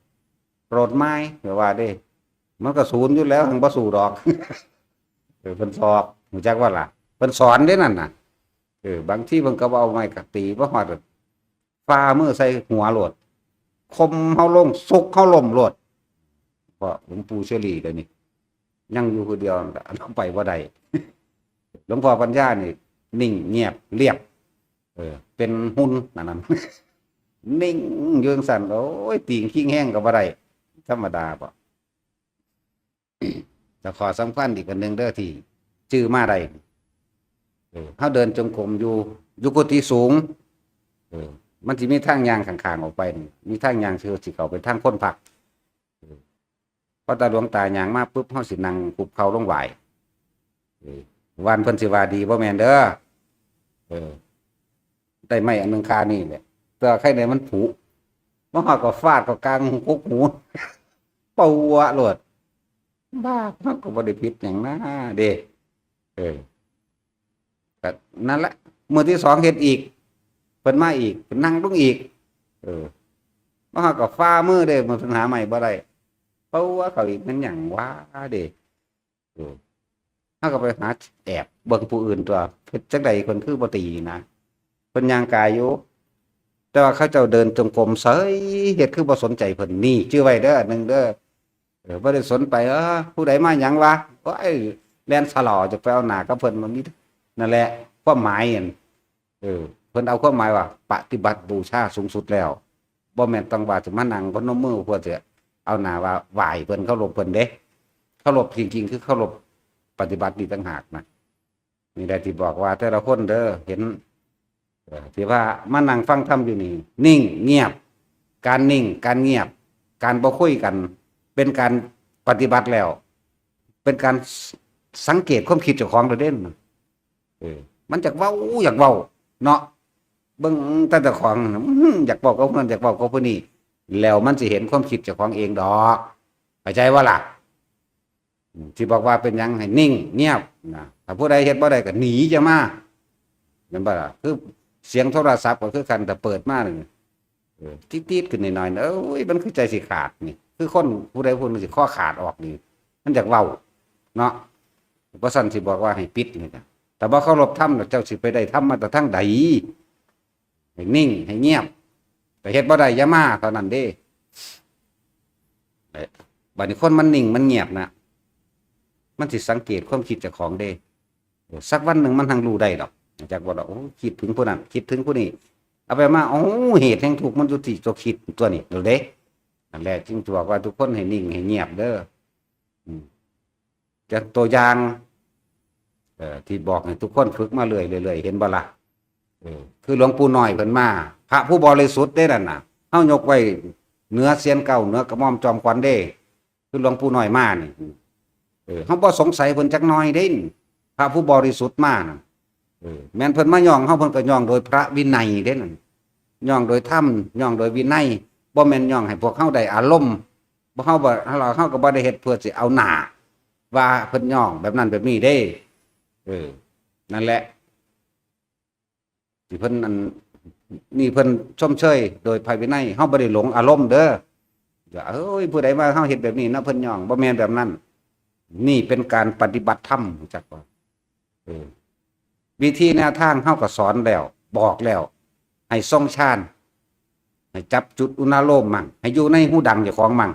โลดไม้ แบบว่าเด้ มันก็สูนอยู่แล้ว หังบ่สู้ดอก เออ เพิ่นสอบ ฮู้จักบ่ล่ะ เพิ่นสอนเด้นั่นน่ะ เออ บางทีเพิ่นก็เอาไม้กะตี บ่ฮอด ฝ่ามือใส่หัวโลด ข่มเฮาลง สุกเฮาล้มโลด เพราะหลวงปู่เชอรี่เดี๋ยวนี้ ยังอยู่ผู้เดียวนั่นล่ะ ลงไปบ่ได้ หลวงพ่อปัญญานี่ นิ่งเงียบเรียบ เออ เป็นหุ่นนั่นน่ะ นิ่งอยู่จั่งซั้น โอ้ย ตีงคิงแฮงก็บ่ได้ ธรรมดาบ่ แต่ข้อสำคัญอีกอันหนึ่งเด้อที่จื่อมาได้ เออ เฮาเดินจงกรมอยู่ อยู่กุฏิสูง เออ มันสิมีทางย่างข้างๆออกไปนี่ มีทางย่างที่สิเข้าไปทางคนพัก เออ พอตาหลวงตาย่างมาปุ๊บ เฮาสินั่งคุกเข่าลงไหว้ เออ วันเพิ่นสิว่าดีบ่แม่นเด้อ เอ อ ได้ไม้อันหนึ่งคานี่แหละ แต่ใครในมันผุ มาหอดก็ฟาดก็กลางกกหู ปวโลด บ้า มันก็บ่ได้ผิดหยังนะเด้ เออ ก็นั่นแหละ มื้อที่สองเฮ็ดอีก เพิ่นมาอีก เพิ่นนั่งลงอีก เออ มาหอดก็ฝ่ามือเด้ มันหาไม้บ่ได้ ปวเขาอีก มันหยังวะเด้ เออ เฮาก็ไปหาแอบเบิ่งผู้อื่นตัว เฮ็ดจั่งใดเพิ่นคือบ่ตีนะ เพิ่นย่างกายอยู่ แต่ว่าเขาเจ้าเดินจงกรมเฉย เฮ็ดคือบ่สนใจเพิ่น นี่ จื่อไว้เด้อ อันหนึ่งเด้อ เออ บ่ได้สนไป เออ ผู้ใดมาหยังวะ โอ้ย แล่นสะหล่อจะไปเอาหน้ากับเพิ่น มันมี นั่นแหละ ความหมายอัน เออ เพิ่นเอาความหมายว่า ปฏิบัติบูชาสูงสุดแล้ว บ่แม่นต้องว่าจะมานั่งพนมมือเพื่อจะเอาหน้าว่าไหว้เพิ่น เคารพเพิ่นเด้ เคารพจริงๆ คือเคารพปฏิบัตินี่ต่างหากนะ นี่แหละที่บอกว่าแต่ละคนเด้อ เห็น เอ่อ ที่ว่ามานั่งฟังธรรมอยู่นี่ นิ่งเงียบ การนิ่ง การเงียบ การบ่คุยกัน เป็นการปฏิบัติแล้ว เป็นการสังเกตความคิดเจ้าของเด้อเด้น เออ มันอยากเว้า อยากเว้า เนาะ เบิ่งแต่เจ้าของน่ะ อื้อหือ อยากเว้ากับเพิ่น อยากเว้ากับผู้นี้ แล้วมันสิเห็นความคิดเจ้าของเองดอก เข้าใจบ่ล่ะ อืม ที่บอกว่าเป็นหยังให้นิ่งเงียบนะ ถ้าผู้ใดเฮ็ดบ่ได้ก็หนีจะมา แม่นบ่ล่ะ คือเสียงโทรศัพท์ก็คือกัน ถ้าเปิดมานี่ เออ ติดๆ ขึ้นหน่อยๆ เอ้ย มันคือใจสิขาดนี่ คือคนผู้ใดผู้หนึ่งสิคอขาดออกนี่ มันอยากเว้า เนาะ บ่ซั้นสิบอกว่าให้ปิดนี่จ้ะ แต่บ่เคารพธรรมน่ะ เจ้าสิไปได้ธรรมมาแต่ทางใด ให้นิ่ง ให้เงียบ แต่เฮ็ดบ่ได้อย่ามาเท่านั้นเด้ เอ้ย บัดนี้คนมันนิ่งมันเงียบนะ มันสิสังเกตความคิดเจ้าของเด้ เออ สักวันหนึ่งมันหังรู้ได้ดอก จักว่าดอก โอ้ คิดถึงผู้นั้น คิดถึงผู้นี้ เอาไปมา โอ้ เหตุแห่งทุกข์มันอยู่ที่ตัวคิดตัวนี้ เด้อเด้ นั่นแหละจึงบอกว่าทุกคนให้นิ่งให้เงียบเด้อ อืม จักตัวอย่าง เอ่อ ที่บอกให้ทุกคนฝึกมาเรื่อยๆ เห็นบ่ล่ะ เออ คือหลวงปู่น้อยเพิ่นมา พระผู้บริสุทธิ์เด้นั่นน่ะ เฮายกไว้เหนือเซียนเก่า เหนือกระหม่อมจอมขวัญเด้ คือหลวงปู่น้อยมานี่ เออ เฮาบ่สงสัยเพิ่นจักหน่อยเด้ พระผู้บริสุทธิ์มาน่ะ เออ แม่นเพิ่นมาย้องเฮา เพิ่นก็ย้องโดยพระวินัยเด้นั่น ย้องโดยธรรม ย้องโดยวินัย บ่แม่นย้องให้พวกเฮาได้อารมณ์ บ่ เฮาบ่ เฮา เฮาก็บ่ได้เฮ็ดเพื่อสิเอาหน้า ว่าเพิ่นย้องแบบนั้นแบบนี้เด้ เออ นั่นแหละ ที่เพิ่นอัน นี่เพิ่นชมเชยโดยพระวินัย เฮาบ่ได้หลงอารมณ์เด้อ อย่า เอ้ย ผู้ใดมาเฮาเฮ็ดแบบนี้นะ เพิ่นย้อง บ่แม่นแบบนั้น นี่เป็นการปฏิบัติธรรม รู้จักบ่ เออ วิธีแนวทางเฮาก็สอนแล้ว บอกแล้ว ให้ทรงฌาน ให้จับจุดอุณาโลมมั่ง ให้อยู่ในฮูดังเจ้าของมั่ง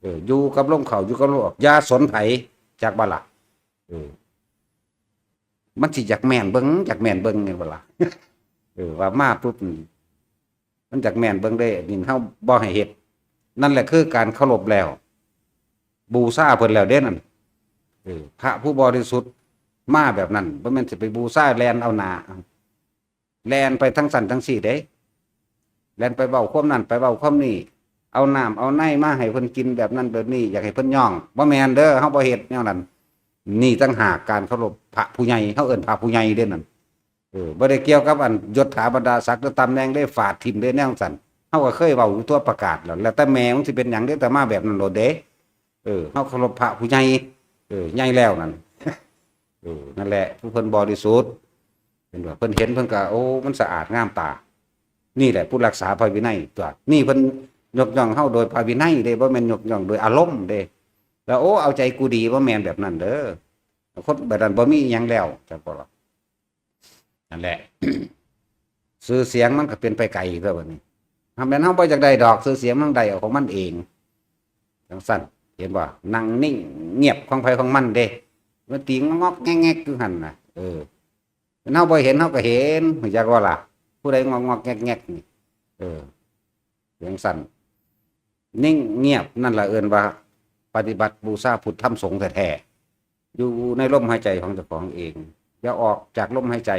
เออ อยู่กับลมเข้า อยู่กับลมออก อย่าสนไผ จักบ่ล่ะ เออ มันสิอยากแม่นเบิ่ง อยากแม่นเบิ่งนี่บ่ล่ะ เออ ว่ามาปุ๊บ มันอยากแม่นเบิ่งเด้ นี่เฮาบ่ให้เฮ็ด นั่นแหละคือการเคารพแล้ว บูชาเพิ่นแล้วเด้นั่น เออ พระผู้บริสุทธิ์มาแบบนั้น บ่แม่นสิไปบูชาแล่นเอาหน้า แล่นไปทั้งสั่นทั้งสี่เด้ แล่นไปเว้าความนั่น ไปเว้าความนี่ เอาน้ำเอาในมาให้เพิ่นกินแบบนั้นแบบนี้ อยากให้เพิ่นย้อง บ่แม่นเด้อ เฮาบ่เฮ็ดแนวนั้น นี่ต่างหากการเคารพพระผู้ใหญ่ เฮาเอิ้นพระผู้ใหญ่เด้นั่น เออ บ่ได้เกี่ยวกับอันยศถาบรรดาศักดิ์หรือตำแหน่งได้ฝาดถิ่มได้แนวสั่น เฮาก็เคยเว้าอยู่ทั่วประกาศแล้ว แล้วแต่แม่มึงสิเป็นหยังเด้ แต่มาแบบนั้นโลดเด้ เออ เฮาเคารพพระผู้ใหญ่ เออ ใหญ่แล้วนั่น เออ นั่นแหละ ผู้เพิ่นบริสุทธิ์ เห็นบ่ เพิ่นเห็นเพิ่นก็ โอ้ มันสะอาดงามตา นี่แหละผู้รักษาพระวินัยตัว นี่เพิ่นยกย่องเฮาโดยพระวินัยเด้ บ่แม่นยกย่องโดยอารมณ์เด้ แล้ว โอ้ เอาใจกูดี บ่แม่นแบบนั้นเด้อ คนแบบนั้นบ่มีอิหยังแล้ว จักบ่ล่ะ นั่นแหละ ชื่อเสียงมันก็เป็นไปไกลแล้วบัดนี้ ถ้าแม่นเฮาบ่อยากได้ดอก ชื่อเสียงมันได้เอาของมันเอง จังซั่น เห็นบ่ นั่งนิ่งเงียบของไผของมันเด้ มันตีงอกๆแงกๆอยู่หั่นน่ะ เออ เฮาบ่เห็น เฮาก็เห็น รู้จักบ่ล่ะ ผู้ใดงอกๆแงกๆนี่ เออ จังซั่น นิ่งเงียบนั่นล่ะเอิ้นว่า ปฏิบัติบูชาพุทธธรรมสงฆ์แท้ๆ อยู่ในลมหายใจของเจ้าของเอง อย่าออกจากลมหายใจ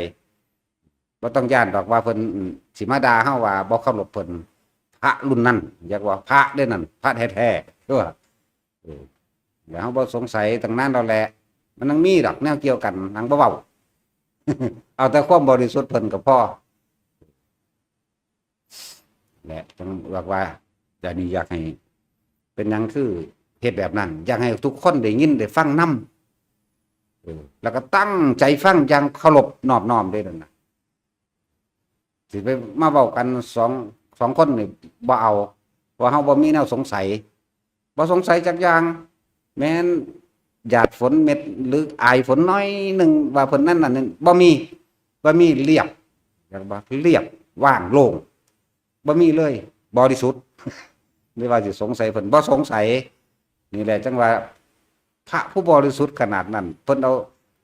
บ่ต้องย้านดอกว่าเพิ่นสิมาด่าเฮาว่าบ่เคารพเพิ่น พระรุ่นนั้น อยากว่าพระเด้นั่น พระแท้ๆ เออ เออ แล้วเฮาบ่สงสัยตั้งนานแล้วแหละ มันยังมีดอกแนวเกี่ยวกัน หังบ่เว้า เอาแต่ความบริสุทธิ์เพิ่นก็พอ และจั่งบอกว่า เดี๋ยวนี้อยากให้ เป็นหยังคือเฮ็ดแบบนั้น อยากให้ทุกคนได้ยินได้ฟังนำ เออ แล้วก็ตั้งใจฟังอย่างเคารพนอบน้อมเด้นั่นน่ะ สิไปมาเว้ากันสอง สองคนนี่บ่เอา ว่าเฮาบ่มีแนวสงสัย บ่สงสัยจักอย่าง แม้นหยาดฝนเม็ดหรืออายฝนน้อยหนึ่งว่าเพิ่นนั่นนั่นนี่ บ่มี บ่มี เรียบ เรียกว่าเรียบ ว่างโล่ง บ่มีเลย บริสุทธิ์ หรือว่าสิสงสัยเพิ่น บ่สงสัย นี่แหละจั่งว่า พระผู้บริสุทธิ์ขนาดนั้น เพิ่นเอา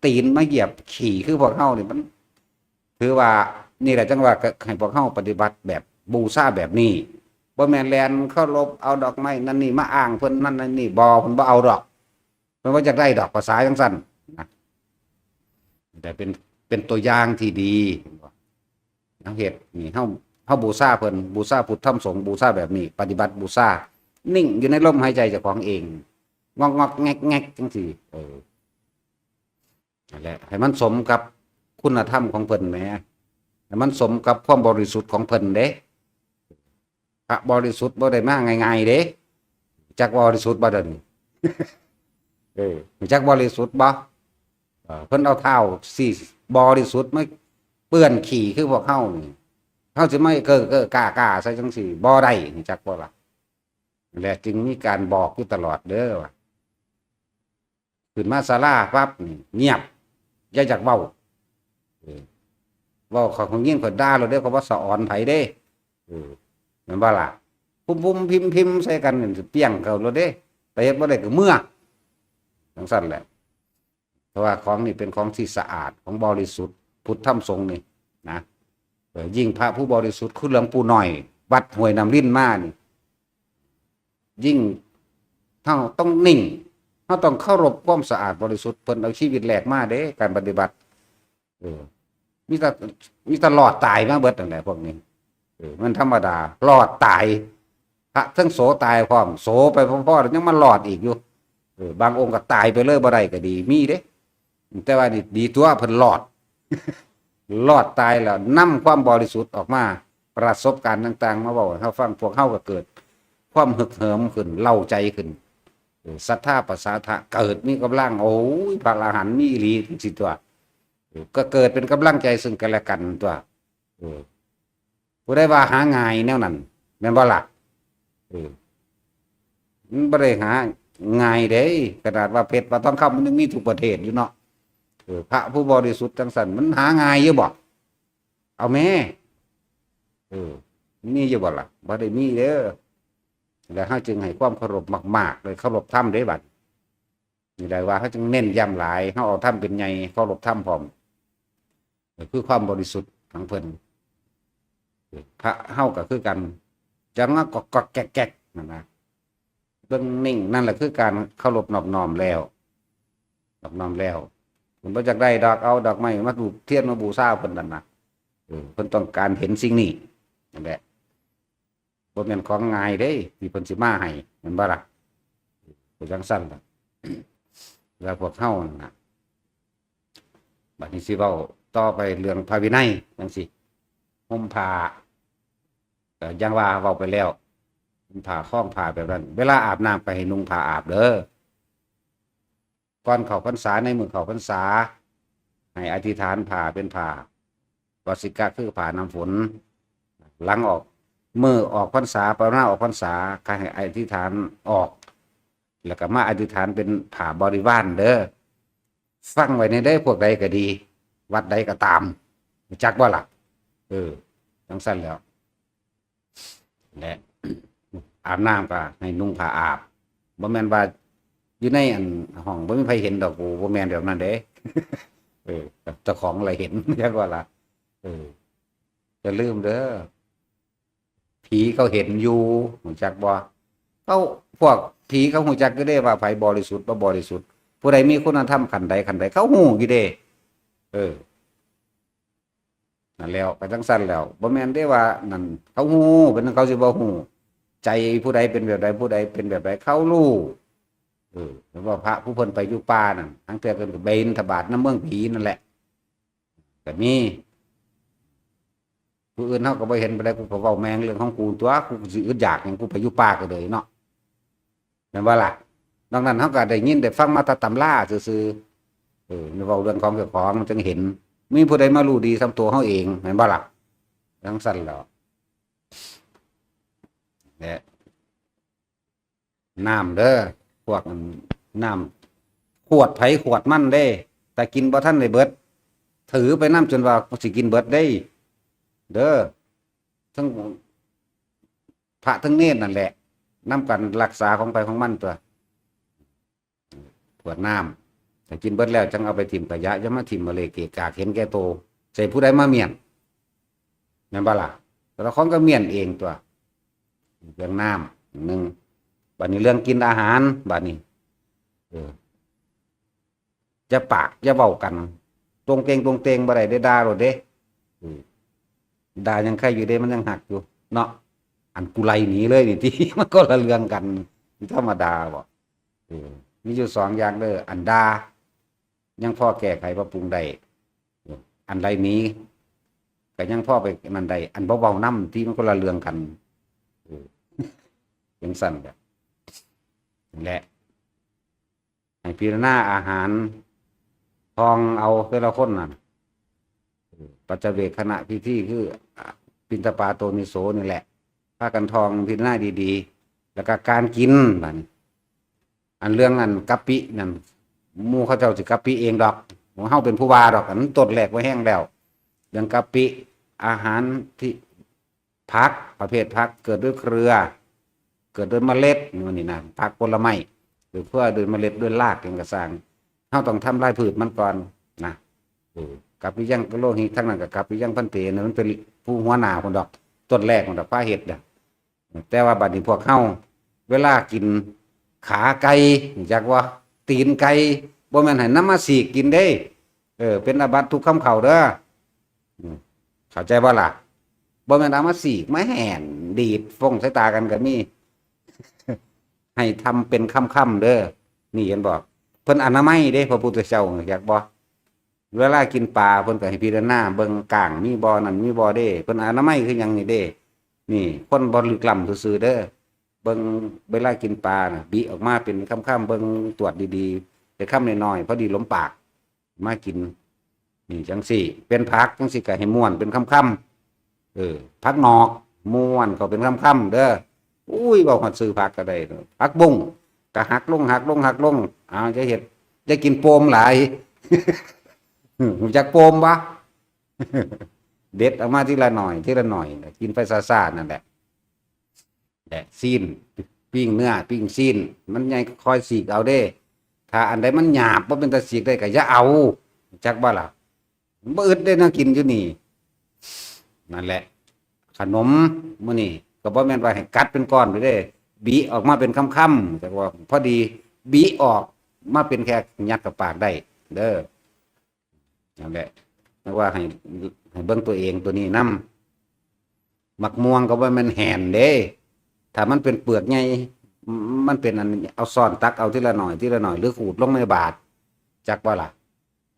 ตีนมาเหยียบขี้คือพวกเฮานี่ มัน ถือว่า นี่แหละจั่งว่า ก็ให้พวกเฮาปฏิบัติแบบบูชาแบบนี้ บ่แม่นแล่นเคารพเอาดอกไม้นั่นนี่มาอ้างเพิ่นนั่นนั่นนี่ บ่ เพิ่นบ่เอาดอก เพิ่นบ่อยากได้ดอก ภาษาจั่งซั่นนะ แต่เป็น เป็นตัวอย่างที่ดี เฮาเฮ็ดนี่ เฮา เฮาบูชาเพิ่น บูชาพุทธธรรมสงฆ์ บูชาแบบนี้ ปฏิบัติบูชา นิ่งอยู่ในลมหายใจเจ้าของเอง งอกๆแงกๆจั่งซี้ เออ นั่นแหละ ให้มันสมกับคุณธรรมของเพิ่นแหม ให้มันสมกับความบริสุทธิ์ของเพิ่นเด้ พระบริสุทธิ์บ่ได้มาง่ายๆเด้ จักบริสุทธิ์บ่เดี๋ยวนี้ เออ จักบริสุทธิ์บ่ เออ เพิ่นเอาเท้าสิบริสุทธิ์มาเปื้อนขี้คือพวกเฮานี่ เฮาสิมาเก้อๆก้าๆใส่จั่งซี้ บ่ได้ จักบ่ล่ะ และจึงมีการบอกอยู่ตลอดเด้อว่า ขึ้นมาศาลาปั๊บนี่ เงียบ อย่าอยากเว้า เออ เว้าเขาคงยินเขาด่าเราเด้อ เขาว่าสะออนไผเด้ เออ แม่นบ่ล่ะ พุ่มๆพิมๆใส่กันนี่ เปี้ยงเขาโลดเด้ ไปเฮ็ดบ่ได้ก็เมือ จั่งซั่นแหละ เพราะว่าของนี่เป็นของที่สะอาด ของบริสุทธิ์ พุทธธรรมสงฆ์นี่นะ เออ ยิ่งพระผู้บริสุทธิ์คือหลวงปู่น้อย วัดห้วยน้ำรินมานี่ ยิ่งเฮาต้องนิ่ง เฮาต้องเคารพความสะอาดบริสุทธิ์ เพิ่นเอาชีวิตแลกมาเด้ การปฏิบัติ เออ มีแต่ มีแต่รอดตายมาเบิดนั่นแหละพวกนี้ เออ มันธรรมดา รอดตาย พระทั้งโสตายพร้อม โสไปพร้อมๆ ยังมารอดอีกอยู่ เออ บางองค์ก็ตายไปเลยบ่ได้ก็ดี มีเด้ แต่ว่านี่ดีตัวเพิ่นรอด รอดตายแล้วนำความบริสุทธิ์ออกมา ประสบการณ์ต่างๆ มาเว้าให้เฮาฟัง พวกเฮาก็เกิดความฮึกเหิมขึ้น เร้าใจขึ้น เออ ศรัทธาประสาทะเกิดมีกำลัง โอ้ย พระอรหันต์มีอีหลีจั่งซี้ตัว เออ ก็เกิดเป็นกำลังใจซึ่งกันและกันตัว เออ ผู้ใดว่าหาง่ายแนวนั้น แม่นบ่ล่ะ เออ มันบ่ได้หาง่ายเด้ ขนาดว่าเพชรว่าทองคำมันยังมีทุกประเทศอยู่เนาะ เออ พระผู้บริสุทธิ์จั่งซั่นมันหาง่ายอยู่บ่ เอาแม่ เออ มีอยู่บ่ล่ะ บ่ได้มีเด้อ แล้วเฮาจึงให้ความเคารพมากๆเลย เคารพธรรมเด้บัด นี่แหละว่าเฮาจึงเน้นย้ำหลาย เฮาเอาธรรมเป็นใหญ่ เคารพธรรมพร้อม ก็คือความบริสุทธิ์ของเพิ่น พระเฮาก็คือกัน จั่งว่าก็ก็แก๊กๆนั่นนะ เบิ่งนิ่ง นั่นแหละคือการเคารพนอบน้อมแล้ว นอบน้อมแล้ว เพิ่นบ่อยากได้ดอก เอาดอกไม้มาธูปเทียนมาบูชาเพิ่นนั่นนะ เออ เพิ่นต้องการเห็นสิ่งนี้ นั่นแหละ บ่แม่นของง่ายเด้ ที่เพิ่นสิมาให้ แม่นบ่ล่ะ เป็นจั่งซั่นล่ะ แล้วพวกเฮานั่นน่ะ บัดนี้สิเว้าต่อไปเรื่องพระวินัยจั่งซี้ ห่มผ้า ก็อย่างว่าเว้าไปแล้ว ห่มผ้าคล้องผ้าแบบนั้น เวลาอาบน้ำก็ให้นุ่งผ้าอาบเด้อ ก่อนเข้าพรรษา ในมื้อเข้าพรรษา ให้อธิษฐานผ้าเป็นผ้าวัสสิกะ คือผ้าน้ำฝน หลังออก มื้อออกพรรษา ปรณาออกพรรษา ก็ให้อธิษฐานออก แล้วก็มาอธิษฐานเป็นผ้าบริวารเด้อ ฟังไว้ในเด้อ พวกใดก็ดี วัดใดก็ตาม รู้จักบ่ล่ะ เออ จั่งซั่นแหล้ว และ อาบน้ำก็ให้นุ่งผ้าอาบ บ่แม่นว่าอยู่ในอันห้องบ่มีไผเห็นดอก โอ้ บ่แม่นแบบนั้นเด้ เออ เจ้าของอะไรเห็น จักว่าล่ะ เออ อย่าลืมเด้อ ผีเขาเห็นอยู่ รู้จักบ่ เขา พวกผีเขารู้จักอยู่เด้ว่าไผบริสุทธิ์บ่บริสุทธิ์ ผู้ใดมีคุณธรรมขั้นใดขั้นใด เขารู้อยู่เด้ เออ นั่นแหล้ว ก็จั่งซั่นแหล้ว บ่แม่นเด้ว่านั่น เขาฮู้ เป็นหยังเขาสิบ่ฮู้ ใจผู้ใดเป็นแบบใด ผู้ใดเป็นแบบใด เขารู้ เออ แล้วว่าพระผู้เพิ่นไปอยู่ป่านั่น ลางเทื่อเพิ่นก็ไปบิณฑบาตนำเมืองผีนั่นแหละ ก็มี ผู้อื่นเฮาก็บ่เห็นปานใด กูก็เว้าแม่งเรื่องของกูตั๊ว กูสิอึดอยากหยัง กูไปอยู่ป่าก็เลยเนาะ แม่นบ่ล่ะ นอกนั้นเฮาก็ได้ยินได้ฟังมาแต่ตำราซื่อๆ เออ เว้าเรื่องของเจ้าของมันจั่งเห็น มีผู้ใดมารู้ดีส่ำตัวเฮาเอง แม่นบ่ล่ะ จั่งซั้นแหล้ว และ น้ำเด้อ พวกอัน น้ำ ขวดไผขวดมันเด้ ถ้ากินบ่ทันได้เบิด ถือไปนำจนว่าสิกินเบิดเด้ เด้อ ทั้งพระทั้งเณรนั่นแหละ นำกันรักษาของไผของมันตั๊ว ขวดน้ำ ถ้ากินเบิดแล้วจั่งเอาไปถิ้มขยะ อย่ามาถิ้มมาเละเกะกะเห็นแก่โต ใส่ผู้ใดมาเมี้ยน แม่นบ่ล่ะ แต่ละคนก็เมี้ยนเองตั๊ว เรื่องน้ำหนึ่ง บัดนี้เรื่องกินอาหาร บัดนี้ เออ อย่าปาก อย่าเว้ากัน ตรงเตงตรงเตงบ่ได้เด้ ด่าโลดเด้ เออ ด่ายังใครอยู่เด้ มันยังฮักอยู่ เนาะ อันกูไล่หนีเลยนี่ ที่ มันคนละเรื่องกัน มันธรรมดาบ่ เออ มีอยู่สองอย่างเด้อ อันด่า ยังพอแก้ไขปรับปรุงได้ เออ อันไล่หนี ก็ยังพอไปนั่นได้ อันบ่เว้านำ ที่มันคนละเรื่องกัน เออ จั่งซั้นก็ นั่นแหละ ให้พิจารณาอาหาร ท่องเอาแต่ละคนนั่น เออ ปัจจเวกขณะพิธีคือ อ่ะ ปิณฑปาโตนิโสนี่แหละ พากันท่องพิจารณาดีๆ แล้วก็การกิน บัดนี้ อันเรื่องอันกะปินั่น หมู่เขาเจ้าสิกะปิเองดอก ของเฮาเป็นผู้ว่าดอก อันนั้นต้นแรกไว้แห้งแล้ว เรื่องกะปิ อาหารที่ ผัก ประเภทผักเกิดด้วยเครือ เกิดด้วยเมล็ด นี่มันนี่นะ ผักผลไม้ หรือเครือด้วยเมล็ดด้วยราก หยังก็ซ่าง เฮาต้องทำลายพืชมันก่อนนะ เออ กัปปิยังกะโรหิ ทั้งนั้นก็กัปปิยังภันเต นั่นมันเป็นผู้หัวหน้าพุ้นดอก ต้นแรกพุ้นดอก พาเฮ็ดน่ะ แต่ว่าบัดนี้พวกเฮา เวลากินขาไก่ รู้จักบ่ ตีนไก่ บ่แม่นให้นำมาสีกกินเด้ เออ เป็นอาบัติทุกคำเข้าเด้อ อืม เข้าใจบ่ล่ะ บ่แม่นเอามาสีก มาแหนดีดฟงใส่ตากันก็มี ให้ทำเป็นค่ำๆเด้อ นี่เห็นบ่ เพิ่นอนามัยเด้ พระพุทธเจ้า รู้จักบ่ เวลากินปลาเพิ่นก็ให้พิจารณาเบิ่งก้างมีบ่ นั่นมีบ่เด้ เพิ่นอนามัยคือหยังนี่เด้ นี่คนบ่ลึกล้ำซื่อๆเด้อ เบิ่งเวลากินปลาน่ะ บิออกมาเป็นค่ำๆ เบิ่งตรวจดีๆ แต่คำน้อยๆ พอดีหลวมปาก มากิน นี่จั่งซี้ เป็นผักจั่งซี้ก็ให้ม้วนเป็นค่ำๆ เออ ผักหนอก ม้วนเข้าเป็นค่ำๆเด้อ อุ้ย เว้าฮอดชื่อผักก็ได้ ผักบุ้ง ก็หักลง หักลง หักลง อ้าว อย่าเฮ็ด อย่ากินโปมหลาย รู้จักโปมบ่ เด็ดออกมาทีละหน่อย ทีละหน่อย กินไปซ่าๆนั่นแหละ และซี้น ปิ้งเนื้อ ปิ้งซี้น มันใหญ่ก็ค่อยสีกเอาเด้ ถ้าอันใดมันหยาบ บ่เป็นตาสีกได้ก็อย่าเอา จักบ่ล่ะ บ่อึดเด้ แนวกินอยู่นี่ นั่นแหละ ขนมมื้อนี้ก็บ่แม่นว่าให้กัดเป็นก้อนไปเด้ บิออกมาเป็นคำๆ แต่ว่าพอดี บิออกมาเป็นแค่ยัดเข้าปากได้ เด้อ นั่นแหละ เรียกว่าให้ ให้เบิ่งตัวเองตัวนี้นำ หมากม่วงก็บ่แม่นแหนเด้ ถ้ามันเป็นเปลือกใหญ่ มันเป็นอัน เอาซ้อนตักเอาทีละหน่อย ทีละหน่อย หรือขูดลงในบาตร จักบ่ล่ะ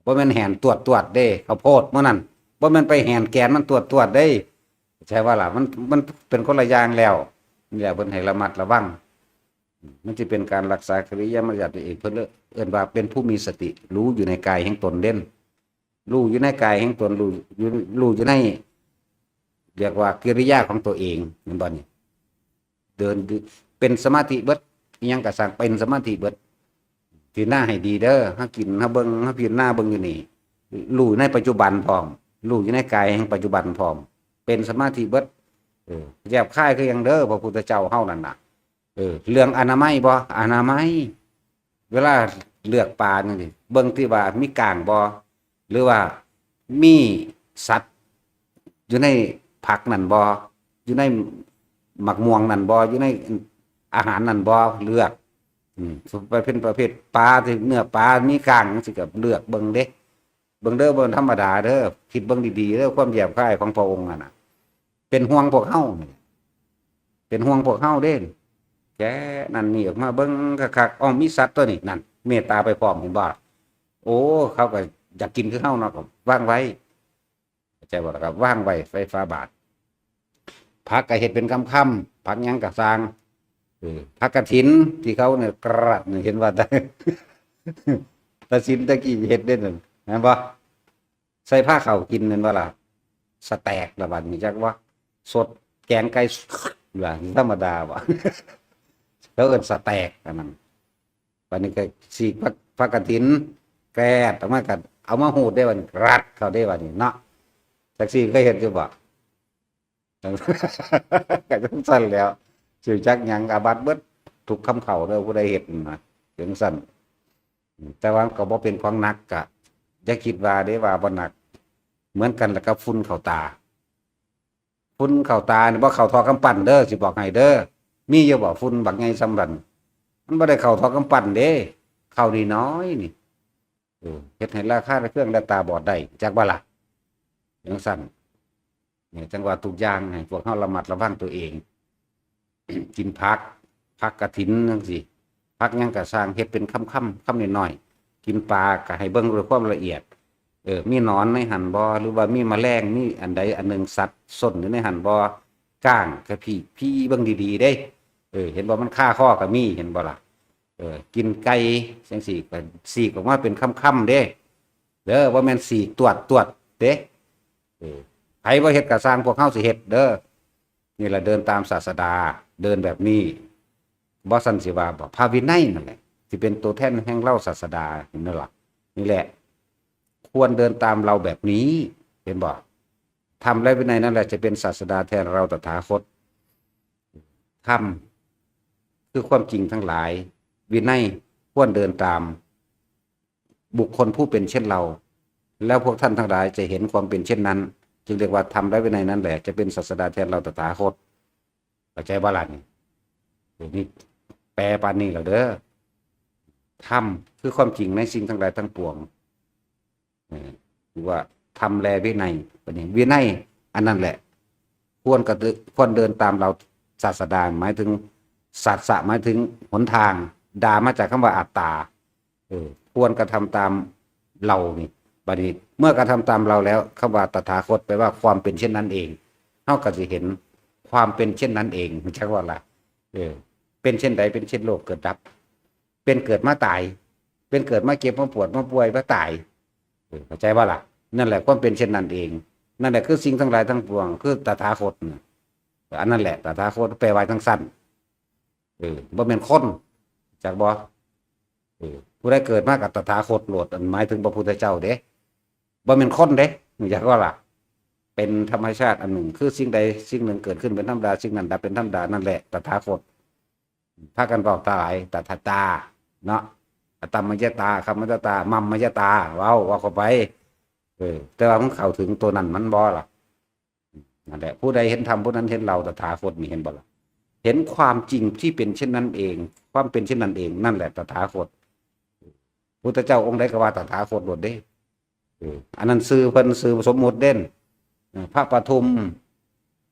บ่แม่นแหนตวดๆเด้ ข้าวโพดมื้อนั้น บ่แม่นไปแหนแกนมันตวดๆเด้ ใช่บ่ล่ะ มัน มันเป็นคนละอย่างแล้ว นี่แหละเพิ่นให้ระมัดระวัง มันสิเป็นการรักษากิริยามารยาทตัวเอง เพิ่นเลยเอิ้นว่าเป็นผู้มีสติ รู้อยู่ในกายแห่งตนเด้ รู้อยู่ในกายแห่งตน รู้อยู่ รู้อยู่ใน เรียกว่ากิริยาของตัวเอง แม่นบ่นี่ เดิน เป็นสมาธิเบิด อิหยังก็ซ่างเป็นสมาธิเบิด พิจารณาให้ดีเด้อ หากิน หาเบิ่ง หาพิจารณาเบิ่งอยู่นี่ รู้ในปัจจุบันพร้อม รู้อยู่ในกายแห่งปัจจุบันพร้อม เป็นสมาธิเบิด เออ หยาบคายคือหยังเด้อ พระพุทธเจ้าเฮานั่นน่ะ เออ เรื่องอนามัยบ่ อนามัย เวลาเลือกปลาจั่งซี้ เบิ่งที่ว่ามีก้างบ่ หรือว่ามีสัตว์อยู่ในผักนั่นบ่ อยู่ในหมากม่วงนั่นบ่ อยู่ในอาหารนั่นบ่ เลือก อืม ไปเป็นประเภทปลาที่เนื้อปลามีก้างจั่งซี้ก็เลือกเบิ่งเด้ เบิ่งเด้อ บ่ธรรมดาเด้อ คิดเบิ่งดีๆเด้อ ความหยาบคายของพระองค์นั่นน่ะ เป็นห่วงพวกเฮานี่ เป็นห่วงพวกเฮาเด้ แกะนั่นนี่ออกมาเบิ่งคักๆ อ้อ มีสัตว์ตัวนี้ นั่น เมตตาไปพร้อม เห็นบ่ โอ้ เขาก็อยากกินคือเฮาเนาะ ก็วางไว้ ใช่บ่ล่ะครับ วางไว้ใส่ฝาบาตร ผักก็เฮ็ดเป็นคำๆ ผักหยังก็ซ่าง เออ ผักกฐินที่เขาเนี่ยกรัดเนี่ย เห็นว่าแต่ แต่ศีลตะกี้เฮ็ดเด้นั่น แม่นบ่ ใส่พาข้าวกินนั่นบ่ล่ะ สแต็กละบัดนี้ จักว่า สดแกงไก่ ล่ะ ธรรมดาบ่ เขาเอิ้นสแต็กอันนั้น บัดนี้ก็ฉีกผัก ผักกฐิน แกรดออกมาก็เอามาหูดได้บัดนี้ รัดเข้าได้บัดนี้เนาะ จักซี่เคยเฮ็ดอยู่บ่ ก็จั่งซั่นแหล้ว สิจักหยัง อาบัติเบิดทุกคำเข้าเด้อ ผู้ใดเฮ็ดนั่นนะ จั่งซั่น แต่ว่ามันก็บ่เป็นของหนัก ก็อย่าคิดว่าเด้ว่าบ่หนัก เหมือนกันล่ะกับฝุ่นเข้าตา ฝุ่นเข้าตานี่บ่เข้าท่อกำปั้นเด้อ สิบอกให้เด้อ มีอยู่บ่ฝุ่นบักใหญ่ส่ำนั้น มันบ่ได้เข้าท่อกำปั้นเด้ เข้าน้อยๆนี่ เออ เฮ็ดให้ระคายเคืองและตาบอดได้ จักบ่ล่ะ จั่งซั่น เนี่ย จั่งว่าทุกอย่างให้พวกเราระมัดระวังตัวเอง กินผัก ผักกฐินจั่งซี้ ผักหยังก็ซ่าง เฮ็ดเป็นคำๆ คำน้อยๆ กินปลาก็ให้เบิ่งด้วยความละเอียด เออ มีหนอนในหั่นบ่ หรือว่ามีแมลง มีอันใดอันหนึ่งสัตว์ซ่อนอยู่ในหั่นบ่ ก้างกะพี้ พี้เบิ่งดีๆ เด้ เออ เห็นบ่ มันคาคอก็มี เห็นบ่ล่ะ เออ กินไก่จั่งซี้ก็ฉีกออกมาเป็นคำๆ เด้ เด้อ บ่แม่นฉีกตวดๆ เด้ เออ ไผบ่เฮ็ดก็ซ่าง พวกเฮาสิเฮ็ดเด้อ นี่ล่ะเดินตามศาสดา เดินแบบนี้ บ่ซั้นสิว่าบ่ พระวินัยนั่นแหละ ที่เป็นตัวแทนแห่งเราศาสดา เห็นบ่ล่ะ นี่แหละ ควรเดินตามเราแบบนี้ เห็นบ่ ธรรมและวินัยนั่นแหละจะเป็นศาสดาแทนเราตถาคต ธรรมคือความจริงทั้งหลาย วินัยควรเดินตามบุคคลผู้เป็นเช่นเรา แล้วพวกท่านทั้งหลายจะเห็นความเป็นเช่นนั้น จึงเรียกว่าธรรมและวินัยนั่นแหละจะเป็นศาสดาแทนเราตถาคต เข้าใจบ่ล่ะนี่ เดี๋ยวนี้แปลปานนี้แล้วเด้อ ธรรมคือความจริงในสิ่งทั้งหลายทั้งปวง เออ หรือว่าธรรมและวินัย บัดนี้วินัยอันนั้นแหละ ควรกระเดิ- ควรเดินตามเราศาสดา หมายถึง สัจจะ หมายถึงหนทาง ดามาจากคำว่าอัตตา เออ ควรกระทำตามเรานี่ บัดนี้เมื่อกระทำตามเราแล้ว คำว่าตถาคตแปลว่าความเป็นเช่นนั้นเอง เฮาก็สิเห็นความเป็นเช่นนั้นเอง จักว่าล่ะ เออ เป็นเช่นใด เป็นเช่นโลกเกิดดับ เป็นเกิดมาตาย เป็นเกิดมาเจ็บมาปวดมาป่วยมาตาย เออ เข้าใจบ่ล่ะ นั่นแหละความเป็นเช่นนั้นเอง นั่นแหละคือสิ่งทั้งหลายทั้งปวง คือตถาคตน่ะ อันนั้นแหละตถาคตแปลว่าจั่งซั้น เออ บ่แม่นคน จักบ่ เออ ผู้ใดเกิดมากับตถาคตโลด อันหมายถึงพระพุทธเจ้าเด้ บ่แม่นคนเด้ จักบ่ล่ะ เป็นธรรมชาติอันหนึ่ง คือสิ่งใดสิ่งหนึ่งเกิดขึ้นเป็นธรรมดา สิ่งนั้นดับเป็นธรรมดา นั่นแหละตถาคต พากันเว้าหลาย ตถาตา เนาะ อัตตมยตา คัมมยตา มัมมยตา เว้า เว้าเข้าไป เออ แต่ว่ามันเข้าถึงตัวนั้นมันบ่ล่ะ นั่นแหละ ผู้ใดเห็นธรรมผู้นั้นเห็นเราตถาคตนี่ เห็นบ่ล่ะ เห็นความจริงที่เป็นเช่นนั้นเอง ความเป็นเช่นนั้นเอง นั่นแหละตถาคต พุทธเจ้าองค์ใดก็ว่าตถาคตโลดเด้ เออ อันนั้นชื่อเพิ่น ชื่อสมมุติเด่น เออ พระปทุม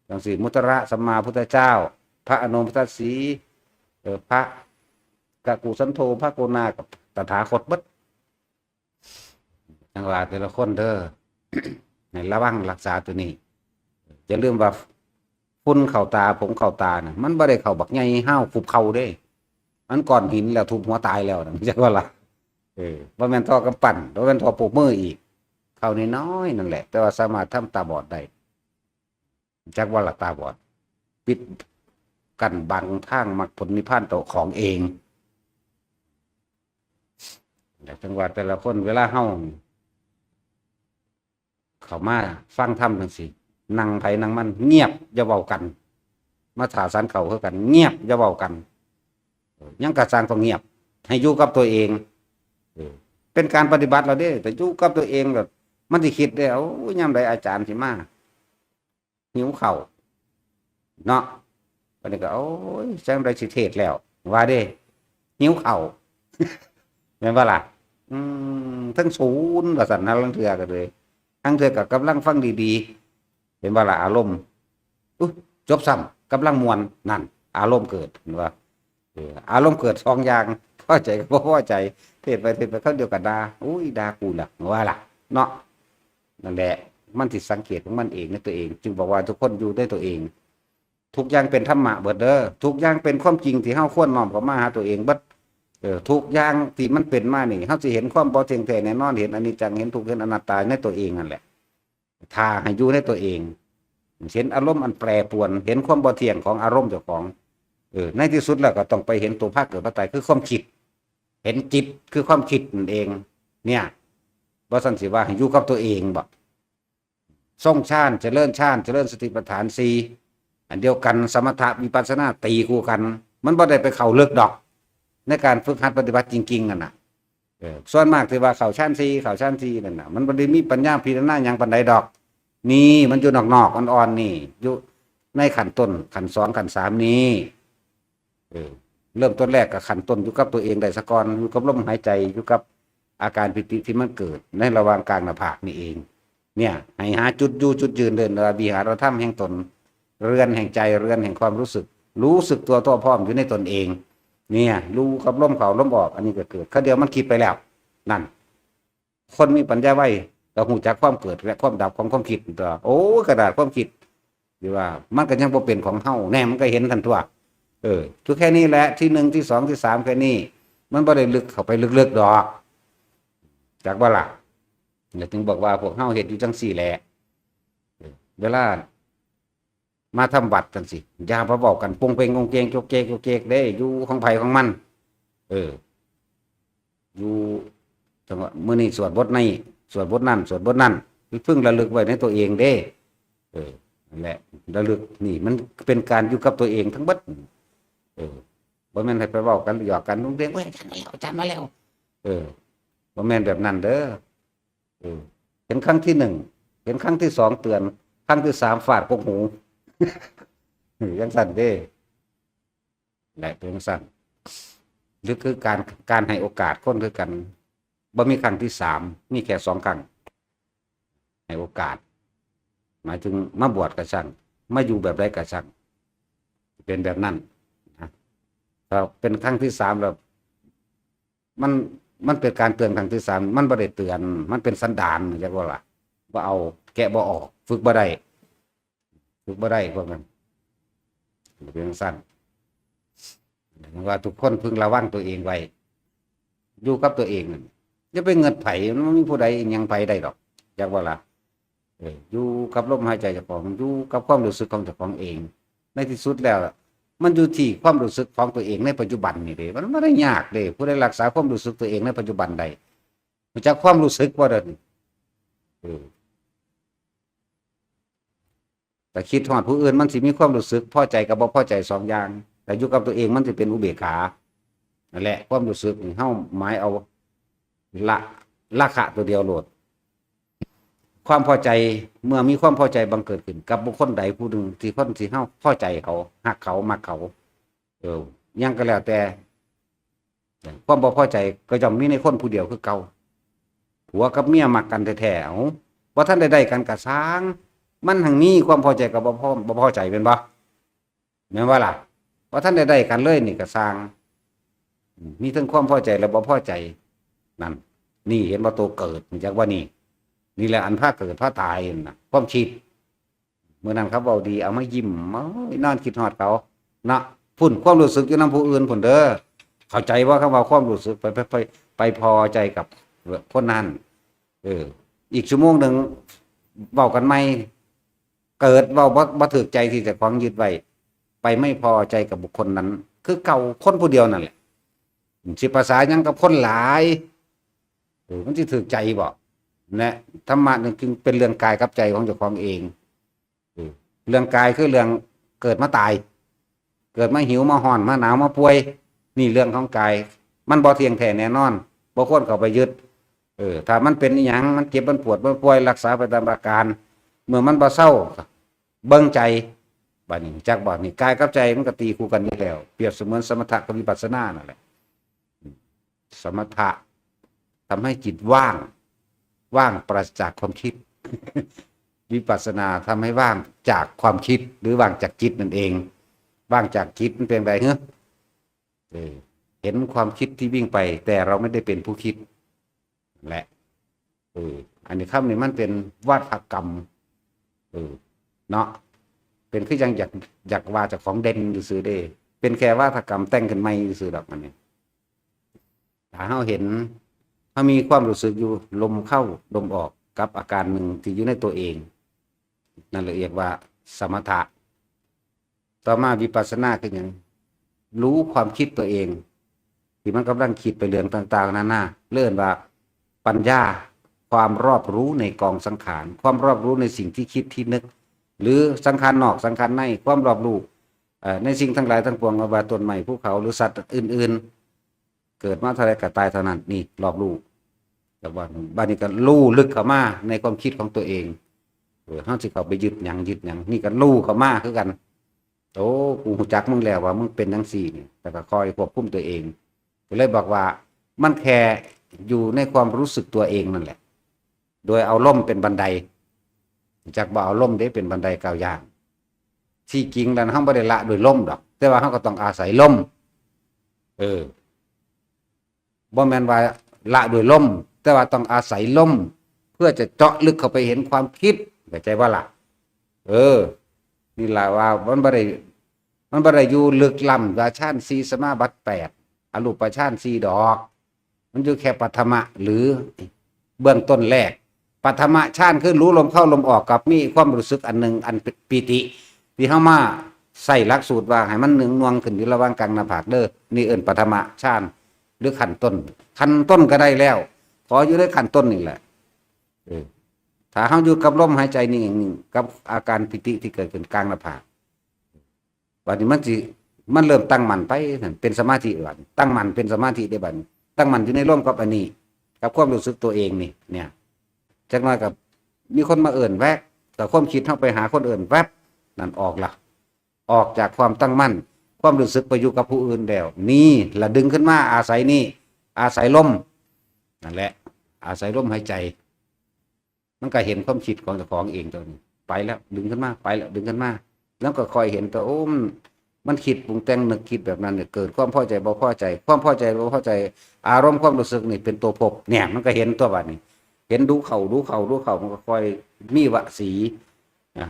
จั่งซี้ มุตตระสัมมาพุทธเจ้า พระอโนมพุทธสี เออ พระกกุสันโธ พระโกนา กับตถาคตเบิด จั่งว่าแต่ละคนเด้อ ให้ระวังรักษาตัวนี้ อย่าลืมว่าฝุ่นเข้าตา ผงเข้าตาน่ะ มันบ่ได้เข้าบักใหญ่ห้าวคุบเข่าเด้ มันก้อนหินแล้วทุบหัวตายแล้วน่ะ จักว่าล่ะ เออ บ่แม่นท่อกำปั้น บ่แม่นท่อปรบมืออีก เข้าน้อยๆ นั่นแหละ แต่ว่าสามารถทำตาบอดได้ จักว่าล่ะตาบอด ปิดกั้นบังทางมรรคผลนิพพานตัวของเอง แต่จั่งว่าแต่ละคนเวลาเฮาเข้ามาฟังธรรมจั่งซี้ นั่งไผนั่งมัน เงียบ อย่าเว้ากัน มาถ่าสันเข้าคือกัน เงียบ อย่าเว้ากัน เออ หยังก็ซ่างต้องเงียบ ให้อยู่กับตัวเอง เออ เป็นการปฏิบัติแล้วเด้ แต่อยู่กับตัวเองแล้ว มันสิคิดเด้ โอ้ย ยามใดอาจารย์สิมา หิวข้าว เนาะ บัดนี้ก็ โอ้ย จั่งใดสิเทศน์แล้ว ว่าเด้ หิวข้าว แม่นบ่ล่ะ อืม ทั้งศูนย์ว่าซั่นนะ ลางเทื่อก็เลย ลางเทื่อก็กำลังฟังดีๆ เห็นบ่ล่ะ อารมณ์ อุ๊ย จบซ้ำ กำลังม่วน นั่น อารมณ์เกิด เห็นบ่ เออ อารมณ์เกิดสองอย่าง พอใจกับบ่พอใจ เทศน์ไปเทศน์ไป คำเดียวกันด่า อุ๊ย ด่ากูล่ะ ว่าล่ะ เนาะ นั่นแหละ มันสิสังเกตของมันเองในตัวเอง จึงบอกว่าทุกคนอยู่ในตัวเอง ทุกอย่างเป็นธรรมะเบิดเด้อ ทุกอย่างเป็นความจริงที่เฮาควรน้อมเข้ามาหาตัวเองเบิด เออ ทุกอย่างที่มันเป็นมานี่ เฮาสิเห็นความบ่เที่ยงแท้แน่นอน เห็นอนิจจัง เห็นทุกข์ เห็นอนัตตาในตัวเองนั่นแหละ ถ้าให้อยู่ในตัวเอง เห็นอารมณ์อันแปรปรวน เห็นความบ่เที่ยงของอารมณ์เจ้าของ เออ ในที่สุดแล้วก็ต้องไปเห็นตัวพาเกิดพาตาย คือความคิด เห็นจิต คือความคิดนั่นเอง เนี่ย บ่ซั้นสิว่าให้อยู่กับตัวเองบ่ ทรงฌาน เจริญฌาน เจริญสติปัฏฐานสี่ อันเดียวกัน สมถะวิปัสสนาตีคู่กัน มันบ่ได้ไปเข้าลึกดอก ในการฝึกหัดปฏิบัติจริงๆ นั่นน่ะ เออ ส่วนมากที่ว่าเข้าฌานสี่ เข้าฌานสี่นั่นน่ะ มันบ่ได้มีปัญญาพิจารณาหยังปานใดดอก นี่มันอยู่นอกๆ อ่อนๆ นี่ อยู่ในขั้นต้น ขั้นสอง ขั้นสามนี่ เออ เริ่มต้นแรกก็ขั้นต้นอยู่กับตัวเองได้ซะก่อน อยู่กับลมหายใจ อยู่กับอาการปีติที่มันเกิดในระหว่างกลางหน้าผากนี่เอง เนี่ย ให้หาจุดอยู่จุดยืน เดินว่าวิหารธรรมแห่งตน เรือนแห่งใจ เรือนแห่งความรู้สึก รู้สึกตัวทั่วพร้อมอยู่ในตนเอง เนี่ย รู้กับลมเข้าลมออก อันนี้ก็เกิด คราวเดียวมันคิดไปแล้ว นั่น คนมีปัญญาไวก็รู้จักความเกิดและความดับของความคิดตัว โอ้ กระดาษความคิด ที่ว่ามันก็ยังบ่เป็นของเฮา แน่ มันก็เห็นทันทั่ว เออ คือแค่นี้แหละ ที่หนึ่ง ที่สอง ที่สาม แค่นี้ มันบ่ได้ลึกเข้าไปลึกๆ ดอก จักบ่ล่ะ เนี่ย จึงบอกว่าพวกเฮาเฮ็ดอยู่จังซี่แหละ เออ เวลามาทำวัดจังซี่ อย่ามาเว้ากันปงเปงกงเกงโจกเจกโจกเจกเด้ อยู่ของไผของมัน เออ อยู่ จังว่ามื้อนี้สวดบทนี้ สวดบทนั้น สวดบทนั้น พึงระลึกไว้ในตัวเองเด้ เออ นั่นแหละ ระลึกนี่มันเป็นการอยู่กับตัวเองทั้งเบิด เออ บ่แม่นให้ไปเว้ากันหยอกกัน ลุงเด้ง "โอ้ย อาจารย์มาแล้ว อาจารย์มาแล้ว" เออ บ่แม่นแบบนั้นเด้อ เออ เป็นครั้งที่หนึ่ง เป็นครั้งที่สองเตือน ครั้งที่สามฟาดกกหู เออ จังซั่นเด้ และเป็นจังซั่น หรือคือการ การให้โอกาสคนคือกัน บ่มีครั้งที่สาม มีแค่สองครั้ง ให้โอกาส หมายถึงมาบวชก็ช่าง มาอยู่แบบใดก็ช่าง เป็นแบบนั้นนะ ถ้าเป็นครั้งที่สามแล้ว มัน มันเป็นการเตือนครั้งที่สาม มันบ่ได้เตือน มันเป็นสันดาน จักว่าล่ะ บ่เอา แกะบ่ออก ฝึกบ่ได้ ฝึกบ่ได้พวกนั้น เป็นจังซั่น ว่าทุกคนพึงระวังตัวเองไว้ อยู่กับตัวเองนั่น อย่าไปเงิดไผ มันบ่มีผู้ใดอิหยังไผได้ดอก จักว่าล่ะ เออ อยู่กับลมหายใจเจ้าของ อยู่กับความรู้สึกของเจ้าของเอง ในที่สุดแล้ว มันอยู่ที่ความรู้สึกของตัวเองในปัจจุบันนี่เด้ มันบ่ได้ยากเด้ ผู้ใดรักษาความรู้สึกตัวเองในปัจจุบันได้ รู้จักความรู้สึกบ่เด้อนี่ เออ แต่คิดฮอดผู้อื่นมันสิมีความรู้สึกพอใจกับบ่พอใจสองอย่าง แต่อยู่กับตัวเองมันสิเป็นอุเบกขา นั่นแหละ ความรู้สึกนี่เฮาหมายเอา ละ ราคะตัวเดียวโลด ความพอใจ เมื่อมีความพอใจบังเกิดขึ้นกับบุคคลใดผู้หนึ่งที่คนที่เฮาพอใจเขา ฮักเขา มักเขา เออ หยังก็แล้วแต่ ความบ่พอใจก็ย่อมมีในคนผู้เดียวคือเก่า ผัวกับเมียมักกันแท้ๆ เอ้า บ่ทันได้ได้กันก็ซ่าง มันหั้นมีความพอใจกับบ่พอ บ่พอใจแม่นบ่ แม่นบ่ล่ะ บ่ทันได้ได้กันเลยนี่ก็ซ่าง อืม มีทั้งความพอใจและบ่พอใจ นั่น นี่เห็นบ่ ตัวเกิด รู้จักบ่นี่ นี่แหละอันพาเกิดพาตายนั่นน่ะ ความคิด มื้อนั้นเขาเว้าดี เอามายิ้ม โอ้ย นอนคิดฮอดเขา เนาะ พุ้น ความรู้สึกอยู่นำผู้อื่นพุ้นเด้อ เข้าใจบ่ คำว่าความรู้สึก ไป ไป ไป ไปพอใจกับคนนั้น เออ อีกชั่วโมงหนึ่ง เว้ากันใหม่ เกิดเว้าบ่ บ่ถูกใจที่เจ้าของยึดไว้ ไปไม่พอใจกับบุคคลนั้น คือเก่า คนผู้เดียวนั่นแหละ สิประสาหยังกับคนหลาย เออ มันสิถูกใจบ่ นะ ธรรมะนี่จึงเป็นเรื่องกายกับใจของเจ้าของเอง เออ เรื่องกายคือเรื่องเกิดมาตาย เกิดมาหิว มาฮ้อน มาหนาว มาป่วย นี่เรื่องของกาย มันบ่เที่ยงแท้แน่นอน บ่ควรเข้าไปยึด เออ ถ้ามันเป็นอิหยัง มันเจ็บ มันปวด มันป่วย รักษาไปตามอาการ เมื่อมันบ่เซา เบิ่งใจ บัดนี้จักบ่ นี่กายกับใจมันก็ตีคู่กันอยู่แล้ว เปรียบเสมือนสมถะกับวิปัสสนานั่นแหละ สมถะทำให้จิตว่าง ว่างปราศจากความคิด วิปัสสนาทำให้ว่างจากความคิด หรือว่างจากจิตนั่นเอง ว่างจากจิตมันเป็นไงเหรอ เออ เห็นความคิดที่วิ่งไป แต่เราไม่ได้เป็นผู้คิด แหละ เออ อันนี้คำนี้มันเป็นวาทกรรม เออ เนาะ เป็นคือยังอยากอยากว่าเจ้าของเด่นซื่อๆเด้ เป็นแค่วาทกรรมแต่งขึ้นใหม่ซื่อๆดอกอันนี้ ถ้าเราเห็น เรามีความรู้สึกอยู่ลมเข้าลมออกกับอาการหนึ่งที่อยู่ในตัวเอง นั่นเรียกว่าสมถะ ต่อมาวิปัสสนาคือหยัง รู้ความคิดตัวเอง ที่มันกำลังคิดไปเรื่องต่างๆนานา เรียกว่าปัญญา ความรอบรู้ในกองสังขาร ความรอบรู้ในสิ่งที่คิดที่นึก หรือสังขารนอกสังขารใน ความรอบรู้ เอ่อ ในสิ่งทั้งหลายทั้งปวง ว่าต้นไม้ภูเขาหรือสัตว์อื่นๆ เกิดมาเท่าไรก็ตายเท่านั้น นี่รอบรู้ แต่ว่าบ้านนี้ก็รู้ลึกเข้ามาในความคิดของตัวเอง เออ เฮาสิเข้าไปยึดหยังยึดหยัง นี่ก็รู้เข้ามาคือกัน โอ้ กูรู้จักมึงแล้วว่ามึงเป็นจังซี่นี่ แต่ก็คอยควบคุมตัวเอง ก็เลยบอกว่ามันแค่อยู่ในความรู้สึกตัวเองนั่นแหละ โดยเอาลมเป็นบันได จักบ่เอาลมเด้เป็นบันไดก้าวย่าง ที่จริงแล้วเฮาบ่ได้ละด้วยลมดอก แต่ว่าเฮาก็ต้องอาศัยลม เออ บ่แม่นว่าละด้วยลม แต่ว่าต้องอาศัยลม เพื่อจะเจาะลึกเข้าไปเห็นความคิด เข้าใจบ่ล่ะ เออ นี่ล่ะว่ามันบ่ได้ มันบ่ได้อยู่ลึกล้ำกว่าฌานสี่ สมาบัติแปด อรูปฌานสี่ดอก มันอยู่แค่ปฐมะ หรือเบื้องต้นแรก ปฐมฌานคือรู้ลมเข้าลมออกกับมีความรู้สึกอันหนึ่ง อันปีติ ที่เฮามาใส่หลักสูตรว่าให้มันเนืองนวงขึ้นอยู่ระหว่างกลางหน้าผากเด้อ นี่เอิ้นปฐมฌาน หรือขั้นต้น ขั้นต้นก็ได้แล้ว ขออยู่ในขั้นต้นนี่แหละ เออ ถ้าเฮาอยู่กับลมหายใจนิ่งๆ กับอาการปีติที่เกิดขึ้นกลางหน้าผาก บัดนี้มันสิ มันเริ่มตั้งมั่นไปนั่น เป็นสมาธิบัดนี้ ตั้งมั่นเป็นสมาธิได้บัดนี้ ตั้งมั่นอยู่ในลมกับอันนี้ กับความรู้สึกตัวเองนี่ เนี่ย จักหน่อยก็มีคนมาเอิ้นแวบ แต่ความคิดเฮาไปหาคนเอิ้นแวบ นั่นออกละ ออกจากความตั้งมั่น ความรู้สึกไปอยู่กับผู้อื่นแล้ว นี่ละดึงขึ้นมา อาศัยนี่ อาศัยลม นั่นแหละ อาศัยลมหายใจ มันก็เห็นความคิดของเจ้าของเองตัวนี้ ไปแล้ว ดึงขึ้นมา ไปแล้ว ดึงขึ้นมา แล้วก็คอยเห็นตัว โอ้ มัน มันคิดปรุงแต่งนึกคิดแบบนั้นเนี่ย เกิดความพอใจบ่พอใจ ความพอใจบ่พอใจ อารมณ์ความรู้สึกนี่เป็นตัวพบ เนี่ย มันก็เห็นตัวบัดนี้ เห็นดูเข้า ดูเข้า ดูเข้า มันก็คอยมีวสี อ่า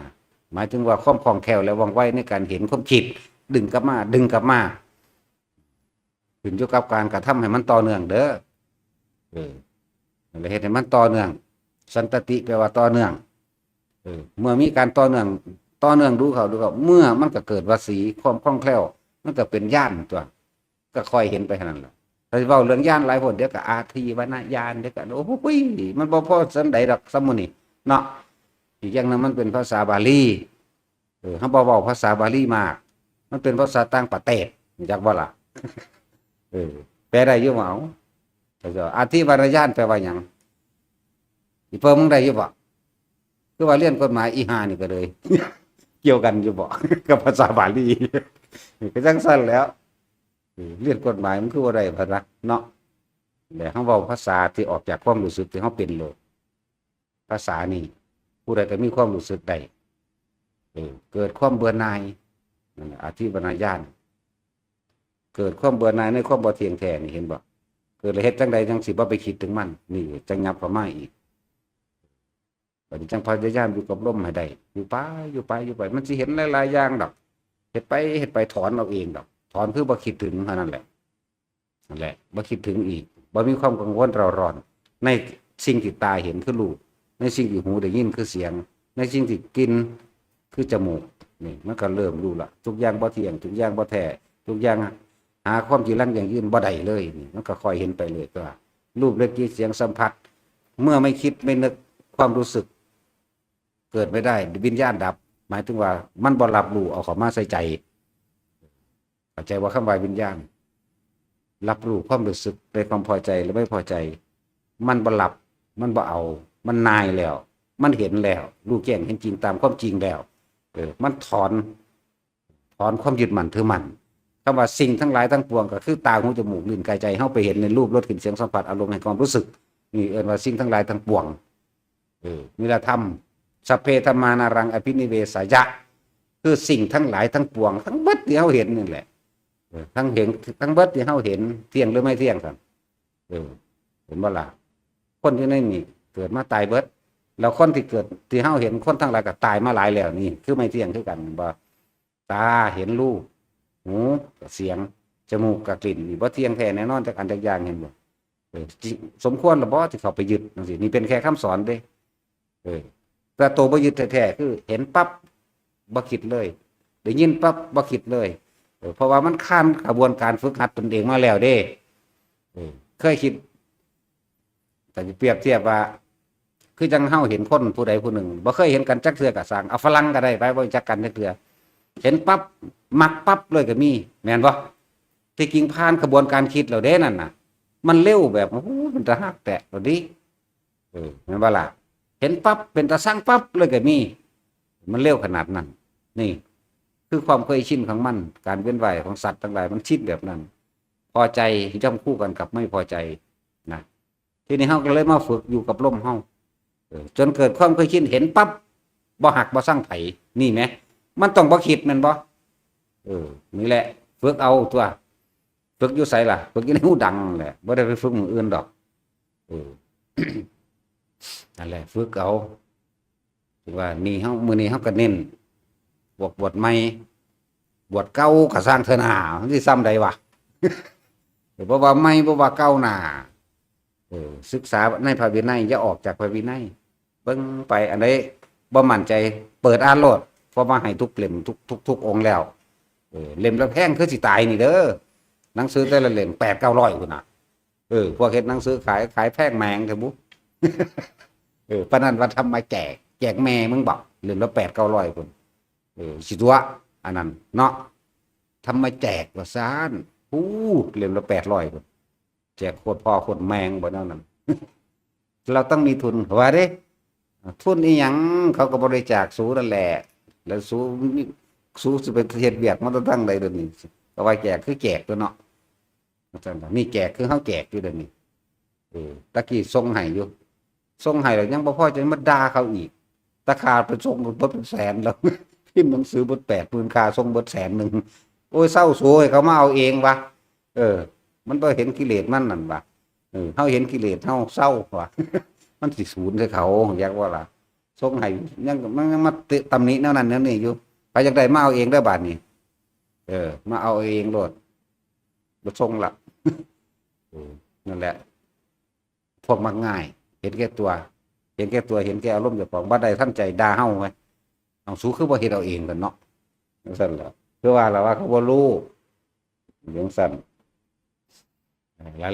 หมายถึงว่าความคล่องแคล่วและว่องไวในการเห็นความคิด ดึงกลับมา ดึงกลับมา ขึ้นอยู่กับการกระทำให้มันต่อเนื่องเด้อ เออ นั่นแหละ เฮ็ดให้มันต่อเนื่อง สันตติแปลว่าต่อเนื่อง เออ เมื่อมีการต่อเนื่อง ต่อเนื่องดูเข้า ดูเข้า เมื่อมันก็เกิดวสี ความคล่องแคล่ว มันก็เป็นญาณตัว ก็คอยเห็นไปเท่านั้นแหละ ถ้าสิเว้าเรื่องญาณหลายโพด เดี๋ยวก็อาทิวรรณญาณ เดี๋ยวก็ โอ้ย มันบ่พอส่ำใดดอก ส่ำหมู่นี้ เนาะ อีกอย่างหนึ่งมันเป็นภาษาบาลี เออ เฮาบ่เว้าภาษาบาลีมาก มันเป็นภาษาต่างประเทศ รู้จักบ่ล่ะ เออ แปลได้อยู่บ่ เอา อาทิวรรณญาณแปลว่าหยัง อีเปิ้ม มึงได้อยู่บ่ คือว่าเรียนกฎหมายอีห่านี่ก็เลย เกี่ยวกันอยู่บ่ กับภาษาบาลี ก็จั่งซั่นแหล้ว เออ เรียนกฎหมายมันคือบ่ได้ พะนะ เนาะ แต่เฮาเว้าภาษาที่ออกจากความรู้สึกที่เฮาเป็นโลด ภาษานี่ ผู้ใดก็มีความรู้สึกได้ เออ เกิดความเบื่อหน่าย นั่นแหละ อาทิวรรณญาณ เกิดความเบื่อหน่ายในความบ่เที่ยงแท้นี่ เห็นบ่ เกิดแล้วเฮ็ดจั่งใดจั่งสิบ่ไปคิดถึงมัน นี่จั่งยับเข้ามาอีก บัดนี้จั่งพยายามอยู่กับลมให้ได้ อยู่ไป อยู่ไป อยู่ไป มันสิเห็นหลายๆอย่างดอก เฮ็ดไป เฮ็ดไป ถอนเอาเองดอก ถอนคือบ่คิดถึงเท่านั้นแหละ นั่นแหละ บ่คิดถึงอีก บ่มีความกังวลเร่าร้อน ในสิ่งที่ตาเห็นคือรูป ในสิ่งที่หูได้ยินคือเสียง ในสิ่งที่กลิ่นคือจมูก นี่มันก็เริ่มรู้ละ ทุกอย่างบ่เที่ยง ทุกอย่างบ่แท้ ทุกอย่างหาความจีรังยั่งยืนบ่ได้เลย นี่มันก็ค่อยเห็นไปเลยว่า รูป รส กลิ่น เสียง สัมผัส เมื่อไม่คิดไม่นึก ความรู้สึกเกิดไม่ได้ วิญญาณดับ หมายถึงว่ามันบ่รับรู้เอาเข้ามาใส่ใจ เข้าใจว่าคำว่าวิญญาณ รับรู้ความรู้สึกในความพอใจและไม่พอใจ มันบ่รับ มันบ่เอา มันหน่ายแล้ว มันเห็นแล้ว รู้แจ้งเห็นจริงตามความจริงแล้ว เออ มันถอน ถอนความยึดมั่นถือมั่น คำว่าสิ่งทั้งหลายทั้งปวงก็คือตา หู จมูก ลิ้น กาย ใจ เฮาไปเห็นในรูป รส กลิ่น เสียง สัมผัส อารมณ์แห่งความรู้สึก นี่เอิ้นว่าสิ่งทั้งหลายทั้งปวง เออ นิรธรรม สัพเพธัมมานารังอภินิเวสายะ คือสิ่งทั้งหลายทั้งปวง ทั้งเบิดที่เฮาเห็นนี่แหละ เออ ทั้งเห็น ทั้งเบิดที่เฮาเห็น เที่ยงหรือไม่เที่ยงซั่น เออ เห็นบ่ล่ะ คนอยู่ในนี่ เกิดมาตายเบิด แล้วคนที่เกิดที่เฮาเห็นคนทั้งหลายก็ตายมาหลายแล้วนี่ คือไม่เที่ยงคือกันแม่นบ่ ตาเห็นรูป หูก็เสียง จมูกก็กลิ่น นี่บ่เที่ยงแท้แน่นอนจักอันจักอย่าง เห็นบ่ เออ จิ สมควรหรือบ่ที่เขาไปยึดจังซี่ นี่เป็นแค่คำสอนเด้ เออ แต่ตัวบ่ยึดแท้ๆคือเห็นปั๊บบ่คิดเลย ได้ยินปั๊บบ่คิดเลย เออ เพราะว่ามันผ่านกระบวนการฝึกหัดตนเองมาแล้วเด้ เออ เคยคิด แต่สิเปรียบเทียบว่า คือจังเฮาเห็นคนผู้ใดผู้หนึ่งบ่เคยเห็นกันจักเทื่อก็ซ่าง เอาฝรั่งก็ได้ไป บ่รู้จักกันจักเทื่อ เห็นปั๊บมักปั๊บเลยก็มี แม่นบ่ ที่จริงผ่านกระบวนการคิดแล้วเด้นั่นน่ะ มันเร็วแบบ โอ้โห มันตาฮักแท้ เอาดิ เออ แม่นบ่ล่ะ เห็นปั๊บเป็นตาซังปั๊บเลยก็มี มันเร็วขนาดนั้น นี่ คือความเคยชินของมัน การเวียนว่ายของสัตว์ทั้งหลายมันชินแบบนั้น พอใจย่อมคู่กันกับไม่พอใจนะ ทีนี้เฮาก็เลยมาฝึกอยู่กับลมเฮา เออ จนเกิดความเคยชิน เห็นปั๊บ บ่ฮักบ่ซังไผ นี่แหม มันต้องบ่คิดแม่นบ่ เออ นี่แหละ ฝึกเอาตัว ฝึกอยู่ไสล่ะ ฝึกอยู่ในหูดังนั่นแหละ บ่ได้ไปฝึกหม่องอื่นดอก เออ นั่นแหละ ฝึกเอา ถือว่านี่เฮา มื้อนี้เฮาก็เน้น บวกบวชใหม่ บวชเก่าก็ซ่างเถอะนา มันสิซ่ำใดวะ เออ บ่ว่าใหม่ บ่ว่าเก่านา เออ ศึกษาในพระวินัย อย่าออกจากพระวินัย เบิ่งไป อันใดบ่มั่นใจ เปิดอ่านโลด เพราะว่าให้ทุกเล่ม ทุก ทุก ทุกองค์แล้ว เออ เล่มละแพงคือสิตายนี่เด้อ หนังสือแต่ละเล่ม แปดเก้าร้อยพุ้นน่ะ เออ พวกเฮ็ดหนังสือขาย ขายแพงแมงเถอะบุ เออ ปานนั้นว่าธรรมะแจก แจกแม่มึงบอก เล่มละแปดเก้าร้อยพุ้น เออ สิตัว อันนั้นเนาะ ธรรมะแจกว่าซ่าน อู้ เล่มละแปดร้อยพุ้น แจกโคตรพ่อโคตรแมงบ่แนวนั้น เราต้องมีทุน ว่าเด้ ทุนอีหยัง เขาก็บริจาคสูนั่นแหละ แล้วสูมี สูสิไปเฮ็ดเวียกมาตั้งใดเดี๋ยวนี้ ก็ว่าแจกคือแจกตัวเนาะ ว่าซั่นล่ะ นี่แจกคือเฮาแจกอยู่เดี๋ยวนี้ เออ ตะกี้ส่งให้อยู่ ส่งให้แล้วยังบ่พอใจมาด่าเขาอีก ตะขาไปส่งเบิดเป็นแสนแล้ว พิมพ์หนังสือเบิดแปดหมื่น ค่าส่งเบิดแสนหนึ่ง โอ้ย เซา สู ให้เขามาเอาเองวะ เออ มันบ่เห็นกิเลสมันนั่นวะ เออ เฮาเห็นกิเลสเฮาเซา วะ มันสิสูญใส่เขา อยากว่าล่ะ ส่งให้ ยัง มันยังมาติ ตำหนิแนวนั้นแนวนี้อยู่ ใครอยากได้มาเอาเองเด้อบาดนี้ เออ มาเอาเองโลด บ่ส่งละ เออ นั่นแหละ พวกมักง่าย เห็นแก่ตัว เห็นแก่ตัว เห็นแก่อารมณ์เจ้าของ บัดใดทันใจด่าเฮาไง เอา สูคือบ่เฮ็ดเอาเองกันเนาะ จังซั่นล่ะ คือว่าล่ะว่าเขาบ่รู้ จังซั่น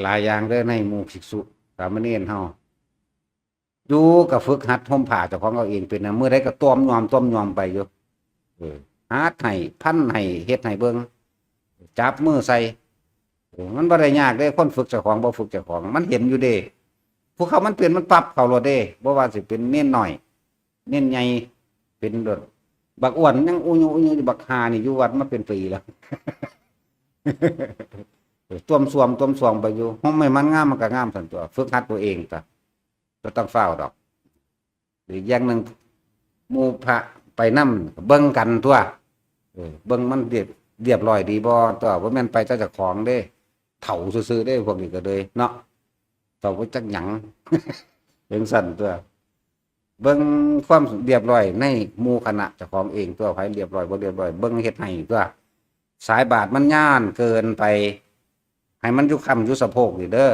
หลายๆอย่างเด้อ ในหมู่ภิกษุสามเณรเฮา อยู่ก็ฝึกหัดห่มผ้าเจ้าของเอาเองเป็นนะ มื้อใดก็ต้วมยอม ต้วมยอมไปอยู่ เออ หัดให้ พันให้ เฮ็ดให้เบิ่ง จับมือใส่ เออ มันบ่ได้ยากเด้ คนฝึกเจ้าของ บ่ฝึกเจ้าของ มันเห็นอยู่เด้ ผู้เขามันเป็น มันปรับเข้าโลดเด้ บ่ว่าสิเป็นเณรน้อย เณรใหญ่ เป็นโลด บักอ้วนยังอุยุอุยุอยู่ บักห่านี่อยู่วัดมาเป็นปีแล้ว เออ ต้วมซ่วม ต้วมซ่วมไปอยู่ ห่มให้มันงาม มันก็งามซั่นตัว ฝึกหัดตัวเองตัว บ่ต้องฟ้าวดอก อีกอย่างหนึ่ง หมู่พระไปนำ เบิ่งกันตัว เออ เบิ่งมันเรียบ เรียบร้อยดีบ่ตัว บ่แม่นไปแต่เจ้าของเด้ เฒ่าซื่อๆเด้ พวกนี้ก็เลยเนาะ เฒ่าบ่จักหยัง จังซั่นตัว เบิ่งความเรียบร้อยในหมู่คณะเจ้าของเองตัว ไผเรียบร้อยบ่เรียบร้อย เบิ่งเฮ็ดให้ตัว สายบาตรมันย่านเกินไป ให้มันอยู่ค้ำอยู่สะโพกนี่เด้อ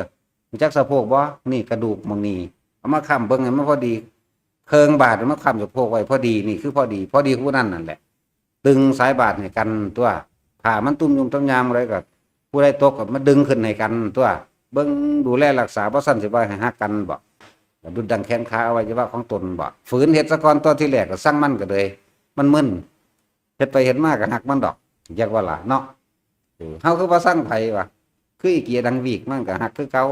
รู้จักสะโพกบ่ นี่กระดูกหม่องนี้ เอามาค้ำเบิ่งให้มันพอดี เคิงบาตรมาค้ำสะโพกไว้พอดี นี่คือพอดี พอดีผู้นั้นนั่นแหละ ตึงสายบาตรให้กันตัว ผ้ามันตุ้มยุ่มต้มยามอะไรก็ ผู้ใดตกก็มาดึงขึ้นให้กันตัว เบิ่งดูแลรักษา บ่ซั่นสิว่าให้หักกันบ่ ดุจดังแขนขาอวัยวะของตนบ่ ฝืนเฮ็ดซะก่อน ตอนที่แรกก็สั่งมันก็เลย มันมึน เฮ็ดไปเฮ็ดมาก็หักมันดอก อยากว่าล่ะเนาะ เออ เฮาคือบ่สั่งไผวะ คืออีเกียดังวีกมันก็หักคือเก่า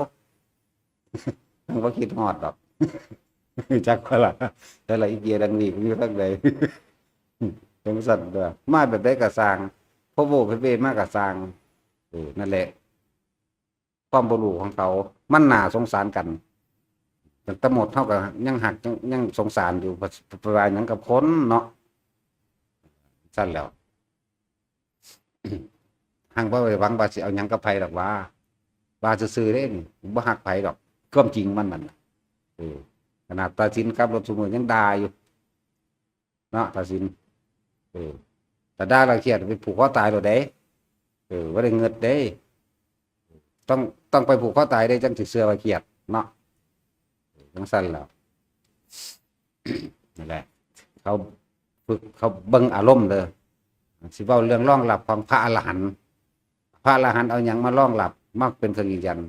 มันบ่คิดฮอดดอก จักว่าล่ะ แต่ละอีเกียดังวีกมันอยู่ทางใด จังซั่นตัว มาแบบใดก็ซ่าง พอโว้เพเวมาก็ซ่าง เออ นั่นแหละ ความบ่รู้ของเขา มันน่าสงสารกัน แต่ตำรวจเฮาก็ยังหัก ยัง ยังสงสารอยู่ ไปว่าหยังกับคนเนาะ ซั่นแหล้ว หังบ่ได้หวังว่าสิเอาหยังกับไผดอกว่า ว่าซื่อๆเด้นี่ บ่ฮักไผดอก ความจริงมันนั่นน่ะ เออ ขนาดตัดสินขับรถซุมื้อยังด่าอยู่ เนาะ ตัดสิน เออ ถ้าด่าแล้วเครียดไปผูกคอตายโลดเด้ เออ บ่ได้เงิดเด้ ต้อง ต้องไปผูกคอตายเด้ จั่งสิเชื่อว่าเครียดเนาะ จั่งซั่นแหล้ว นั่นแหละ เขาฝึก เขาเบิ่งอารมณ์เด้อ สิเว้าเรื่องรองรับของพระอรหันต์ พระอรหันต์เอาหยังมารองรับ มาเป็นเครื่องยืนยัน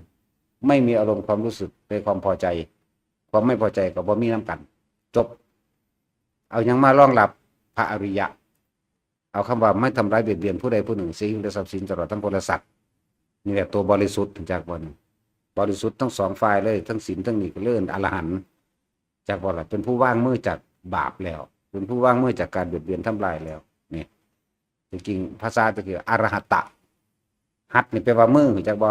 ไม่มีอารมณ์ความรู้สึกในความพอใจ ความไม่พอใจก็บ่มีนำกัน จบ เอาหยังมารองรับ พระอริยะ เอาคำว่าไม่ทำร้ายเบียดเบียนผู้ใดผู้หนึ่ง เสียชีวิตและทรัพย์สินตลอดทั้งคนและสัตว์ นี่แหละตัวบริสุทธิ์ จักบ่นี่ บริสุทธิ์ทั้งสองฝ่ายเลย ทั้งศีลทั้งนี่ก็เลยเอิ้นอรหันต์ จักบ่ล่ะ เป็นผู้วางมือจากบาปแล้ว เป็นผู้วางมือจากการเบียดเบียนทำลายแล้ว นี่ จริงๆ ภาษาตะกี้อรหัตตะ หัตถ์นี่แปลว่ามือ จักบ่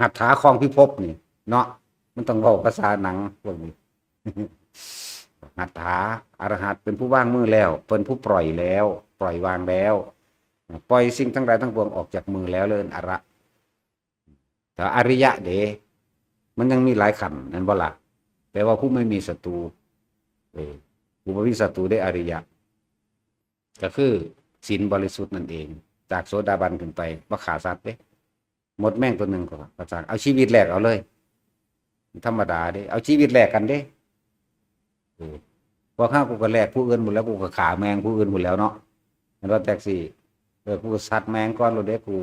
หัตถาคองพิภพนี่ เนาะ มันต้องเว้าภาษาหนังพวกนี้ หัตถา อรหัตเป็นผู้วางมือแล้ว เป็นผู้ปล่อยแล้ว ปล่อยวางแล้ว ปล่อยสิ่งทั้งหลายทั้งปวงออกจากมือแล้ว เลยเอิ้นอระ แต่อริยะเด้ มันยังมีหลายขั้น นั่นบ่ล่ะ แปลว่าผู้ไม่มีศัตรู เออ ผู้บ่มีศัตรูได้อริยะ ก็คือศีลบริสุทธิ์นั่นเอง จากโสดาบันขึ้นไป บ่ฆ่าสัตว์เด้ หมดแมงตัวหนึ่งก็กระซัง เอาชีวิตแลกเอาเลย ธรรมดาเด้ เอาชีวิตแลกกันเด้ เออ พวกข้ากูก็แลกผู้อื่นหมดแล้ว กูก็ฆ่าแมงผู้อื่นหมดแล้วเนาะ เห็นว่าแท็กซี่ เออ กูก็สัตว์แมงก่อนโลดเด้กู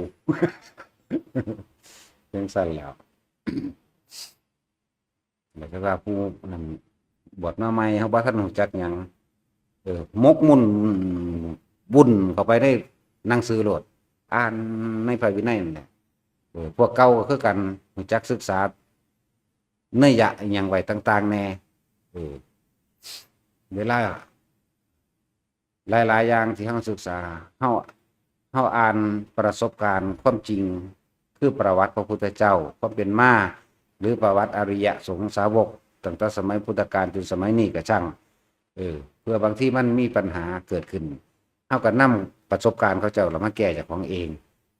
จั่งซั่นแหล้ว แล้วก็ว่าผู้นั่น บวชมาใหม่ เขาบ่ทันรู้จักหยัง เออ หมกมุ่นวุ่นเข้าไปในหนังสือโลด อ่านในพระวินัยนั่นแหละ เออ พวกเก่าก็คือกัน รู้จักศึกษา นัยยะอิหยังไว้ต่างๆแน่ เออ เวลา หลายๆอย่างที่เราศึกษา เรา เราอ่านประสบการณ์ความจริง คือประวัติพระพุทธเจ้า ความเป็นมา หรือประวัติอริยสงฆ์สาวก ตั้งแต่สมัยพุทธกาลจนสมัยนี้ก็ช่าง เออ เพื่อบางทีมันมีปัญหาเกิดขึ้น เราก็นำประสบการณ์เขาเจ้าแล้วมาแก้เจ้าของเอง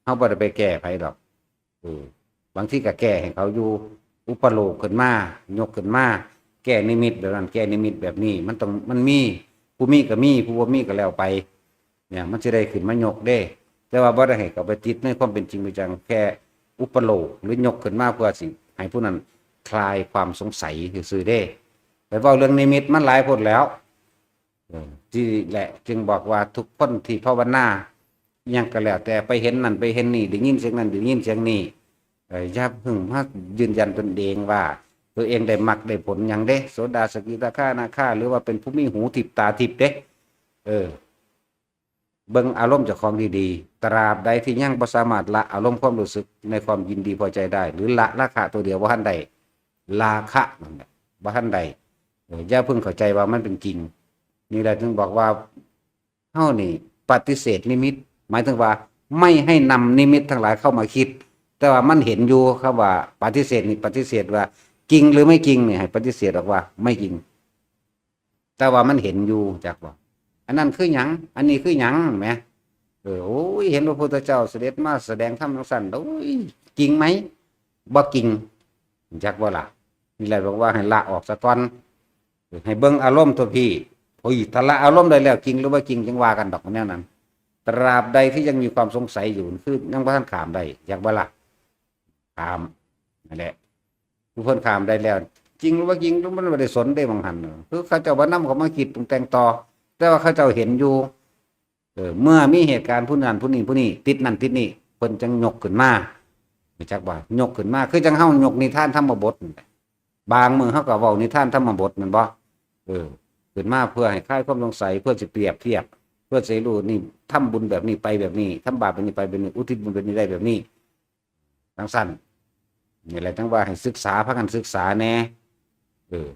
เราบ่ได้ไปแก้ไผดอก เออ บางทีก็แก้ให้เขาอยู่ อุปโลกขึ้นมา ยกขึ้นมา แก้นิมิตแบบนั้น แก้นิมิตแบบนี้ มันต้อง มันมี ผู้มีก็มี ผู้บ่มีก็แล้วไป เนี่ย มันสิได้ขึ้นมายกเด้ แต่ว่าบ่ได้ให้เขาไปติดในความเป็นจริงเป็นจัง แค่อุปโลกหรือยกขึ้นมาเพื่อสิให้ผู้นั้นคลายความสงสัยซื่อๆเด้ ไปเว้าเรื่องนิมิตมันหลายโพดแล้ว เออ ที่แหละจึงบอกว่าทุกคนที่ภาวนา อิหยังก็แล้วแต่ ไปเห็นนั่นไปเห็นนี่ ได้ยินเสียงนั่นได้ยินเสียงนี่ เอ่อ อย่าเพิ่งมายืนยันตนเองว่า ตัวเองได้มรรคได้ผลหยังเด้ โสดาสกิทาคานาคา หรือว่าเป็นผู้มีหูทิพย์ตาทิพย์เด้ เออ เบิ่งอารมณ์เจ้าของดีๆ ตราบใดที่ยังบ่สามารถละอารมณ์ความรู้สึกในความยินดีพอใจได้ หรือละราคะตัวเดียวบ่ทันได้ ราคะนั่นแหละ บ่ทันได้ เออ อย่าเพิ่งเข้าใจว่ามันเป็นจริง นี่แหละถึงบอกว่า เฮานี่ปฏิเสธนิมิต หมายถึงว่าไม่ให้นำนิมิตทั้งหลายเข้ามาคิด แต่ว่ามันเห็นอยู่ คำว่าปฏิเสธนี่ปฏิเสธว่าจริงหรือไม่จริงนี่ ให้ปฏิเสธออกว่าไม่จริง แต่ว่ามันเห็นอยู่ จักบ่ อันนั้นคือหยัง อันนี้คือหยังแหม เออ โอ้ย เห็นพระพุทธเจ้าเสด็จมาแสดงธรรมจังซั่น โอ้ย จริงไหม บ่จริง จักบ่ล่ะ นี่แหละบอกว่าให้ละออกซะก่อน ให้เบิ่งอารมณ์ตัวพี่ โอ้ย ถ้าละอารมณ์ได้แล้ว จริงหรือบ่จริง จั่งว่ากันดอกแนวนั้น ตราบใดที่ยังมีความสงสัยอยู่ คือยังบ่ทันข้ามได้ จักบ่ล่ะ ข้าม นั่นแหละ ผู้เพิ่นข้ามได้แล้ว จริงหรือบ่จริง มันบ่ได้สนเด้ บางหัน คือเขาเจ้าบ่นำเข้ามาคิดปรุงแต่งต่อ แต่ว่าเขาเจ้าเห็นอยู่ เออ เมื่อมีเหตุการณ์ผู้นั้นผู้นี้ผู้นี้ ติดนั่นติดนี่ เพิ่นจั่งยกขึ้นมา รู้จักบ่ ยกขึ้นมา คือจั่งเฮายกนิทานธรรมบทนั่นแหละ บางมื้อเฮาก็เว้านิทานธรรมบทแม่นบ่ เออ ขึ้นมาเพื่อให้คลายความสงสัย เพื่อสิเปรียบเทียบ เพื่อสิรู้นี่ ทำบุญแบบนี้ไปแบบนี้ ทำบาปแบบนี้ไปแบบนี้ อุทิศบุญแบบนี้ได้แบบนี้ จั่งซั่น นี่แหละจั่งว่าให้ศึกษา พากันศึกษาแหน่ เออ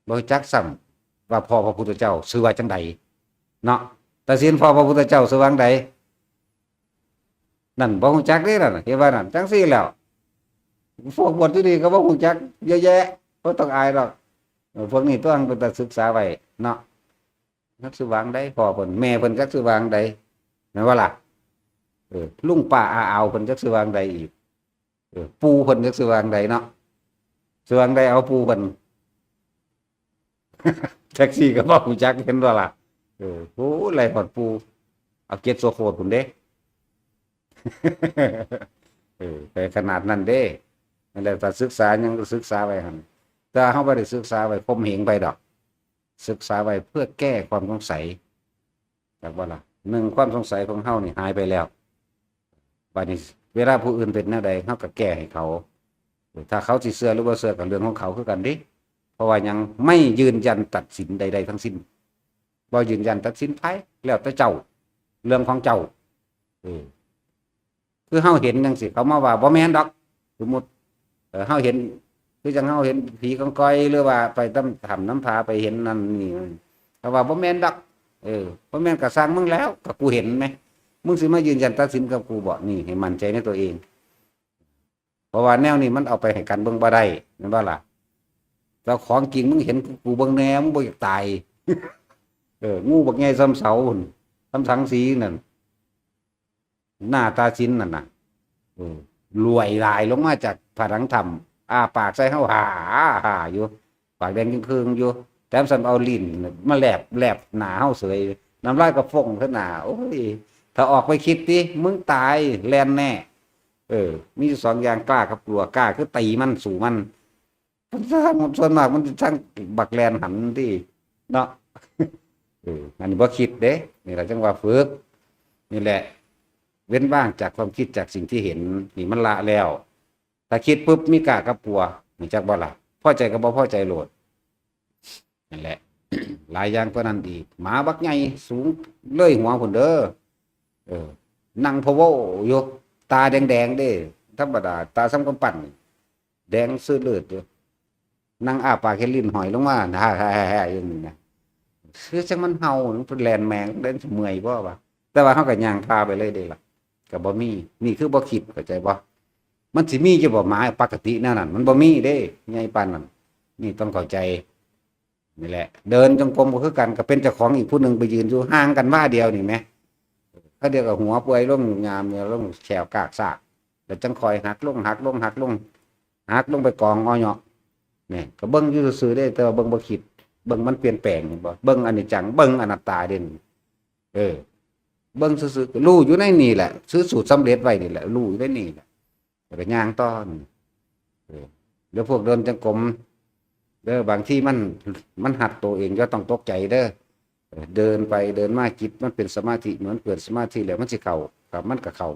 บ่รู้จักซ้ำว่าพ่อพระพุทธเจ้าชื่อว่าจั่งใด เนาะ ตัดสินพ่อพระพุทธเจ้าชื่อว่าจั่งใด นั่นบ่รู้จักเด้นั่นน่ะ เห็นว่านั่น จั่งซี่แล้ว พวกบวชอยู่นี่ก็บ่รู้จักเยอะแยะ บ่ต้องอายดอก เออ พวกนี้ต้องเป็นตาศึกษาไว้เนาะ จักชื่อว่าจั่งใด พ่อเพิ่น แม่เพิ่นจักชื่อว่าจั่งใด แม่นบ่ล่ะ เออ ลุงป้าอาอาวเพิ่นจักชื่อว่าจั่งใดอีก เออ ปู่เพิ่นจักชื่อว่าจั่งใดเนาะ ชื่อว่าจั่งใด เอาปู่เพิ่น แท็กซี่ก็บ่ฮู้จัก เห็นบ่ล่ะ เออ โอ้ ไล่ฮอดปู่ เอาเก็บโสโครกพุ้นเด้ เออ ไปขนาดนั้นเด้ นั่นแหละ ถ้าศึกษาหยังก็ศึกษาไว้หั่น แต่เฮาบ่ได้ศึกษาไว้ข่มเหงไผดอก ศึกษาไว้เพื่อแก้ความสงสัย จักบ่ล่ะ หนึ่ง ความสงสัยของเฮานี่หายไปแล้ว บัดนี้เวลาผู้อื่นเป็นแนวใด เฮาก็แก้ให้เขา ถ้าเขาสิเชื่อหรือบ่เชื่อก็เรื่องของเขาคือกันเด้ เพราะว่าหยัง ไม่ยืนยันตัดสินใดๆทั้งสิ้น บ่ยืนยันตัดสินไผ แล้วแต่เจ้า เรื่องของเจ้า เออ คือเฮาเห็นจังซี่ เขามาว่าบ่แม่นดอก สมมุติ เออ เฮาเห็น คือจั่งเฮาเห็นผีกองกอย หรือว่าไปนำถ้ำนำผา ไปเห็นนั่นนี่ เขาว่าบ่แม่นดอก เออ บ่แม่นก็ซ่างมึงแล้ว ก็กูเห็นแหม มึงสิมายืนยันตัดสินกับกูบ่ นี่ ให้มั่นใจในตัวเอง เพราะว่าแนวนี้มันเอาไปให้กันเบิ่งบ่ได้ แม่นบ่ล่ะ เจ้าของจริงมึงเห็นกูเบิ่งแหน่ มึงบ่อยากตาย เออ งูบักใหญ่ส่ำเสาพุ้น ส่ำสังสีนั่น หน้าตาสินนั่นน่ะ เออ ลอยหลายลงมาจากผนังถ้ำ อ้าปากใส่เฮา ฮ่าฮ่าอยู่ ปากแดงจึ่งเคืองอยู่ แถมซ้ำเอาลิ้นมาแลบ แลบหน้าเฮาเสย น้ำลายก็ฟองใส่หน้า โอ้ย ถ้าออกไปคิดติ มึงตาย แล่นแน่ เออ มีอยู่สองอย่าง กล้ากับกลัว กล้าคือตีมัน สู้มัน มันซ่าง ส่วนมากมันซ่างบักแล่นหันติ เนาะ เออ อันนี้บ่คิดเด้ นี่ล่ะจั่งว่าฝึก นี่แหละ เว้นว่างจากความคิด จากสิ่งที่เห็น นี่มันละแล้ว ถ้าคิดปุ๊บมีกล้ากับกลัว รู้จักบ่ล่ะ พอใจกับบ่พอใจโลด นั่นแหละ หลายอย่างกว่านั้นอีก หมาบักใหญ่สูงเลยหัวพุ้นเด้อ เออ นั่งพะโว้อยู่ ตาแดงๆเด้ ธรรมดา ตาส่ำกำปั้น แดงซื่อเลือดอยู่ นั่งอ้าปากเฮ็ดลิ้นห้อยลงมา ฮ่าฮ่าฮ่าฮ่า อย่างนี้นะ คือจั่งมันเห่า มันแล่นแมง เล่นเมื่อยบ่วะ แต่ว่าเฮาก็ย่างผ่าไปเลยเด้ล่ะ ก็บ่มี นี่คือบ่คิด เข้าใจบ่ มันสิมีอยู่บ่ หมาปกติแนวนั้น มันบ่มีเด้ ใหญ่ปานนั้น นี่ต้องเข้าใจ นี่แหละ เดินจงกรมก็คือกัน ก็เป็นเจ้าของอีกผู้หนึ่งไปยืนอยู่ ห่างกันวาเดียวนี่แหม เขาเดียวกับหัวเปื่อยลง ยามเดียวลง แข้วกากซาก แล้วจั่งค่อยหักลง หักลง หักลง หักลงไปกองอ้อเนาะ นี่ ก็เบิ่งอยู่ซื่อๆเด้ แต่ว่าเบิ่งบ่คิด เบิ่งมันเปลี่ยนแปลง เห็นบ่ เบิ่งอนิจจัง เบิ่งอนัตตาเด่น เออ เบิ่งซื่อๆ ก็รู้อยู่ในนี่แหละ คือสูตรสำเร็จไว้นี่แหละ รู้อยู่ในนี่แหละ แล้วก็ย่างต่อนี่ เออ แล้วพวกเดินจงกรม เด้อ บางทีมัน มันหัดตัวเอง อย่าต้องตกใจเด้อ เออ เดินไปเดินมา จิตมันเป็นสมาธิ เหมือนเปิดสมาธิแล้วมันสิเข้า ครับ มันก็เข้า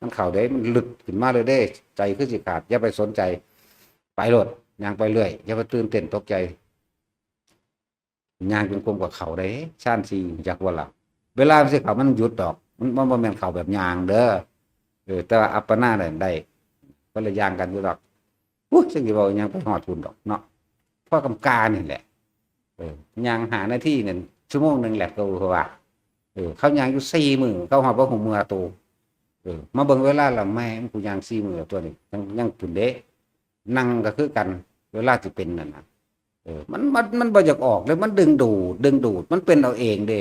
มันเข้าเด้ มันลึกขึ้นมาเลยเด้ ใจคือสิขาด อย่าไปสนใจ ไปโลด ย่างไปเรื่อย อย่าไปตื่นเต้นตกใจ ย่างจงกรมก็เข้าได้ ฌานสี่ จักว่าล่ะ เวลามันสิเข้ามันหยุดดอก มัน มันบ่แม่นเข้าแบบย่างเด้อ เออ แต่ว่าอัปปนาได้ ได้ คนละอย่างกันอยู่ดอก อุ๊ย จักสิเว้าหยัง ไปฮอดพุ้นดอกเนาะ พอกำกานี่แหละ เออ ย่างห้านาทีนั่น ชั่วโมงหนึ่งแหละ ก็ว่า เออ เขาย่างอยู่สี่มื้อ เขาฮอดบ่ฮู้เมื่อโต เออ มาเบิ่งเวลาแล้ว แม่ง กูย่างสี่มื้อแล้วตัวนี้ ยัง ยังพุ้นเด้ นั่งก็คือกัน เวลาสิเป็นนั่นน่ะ เออ มัน มัน มันบ่อยากออกเลย มันดึงดูด ดึงดูด มันเป็นเอาเองเด้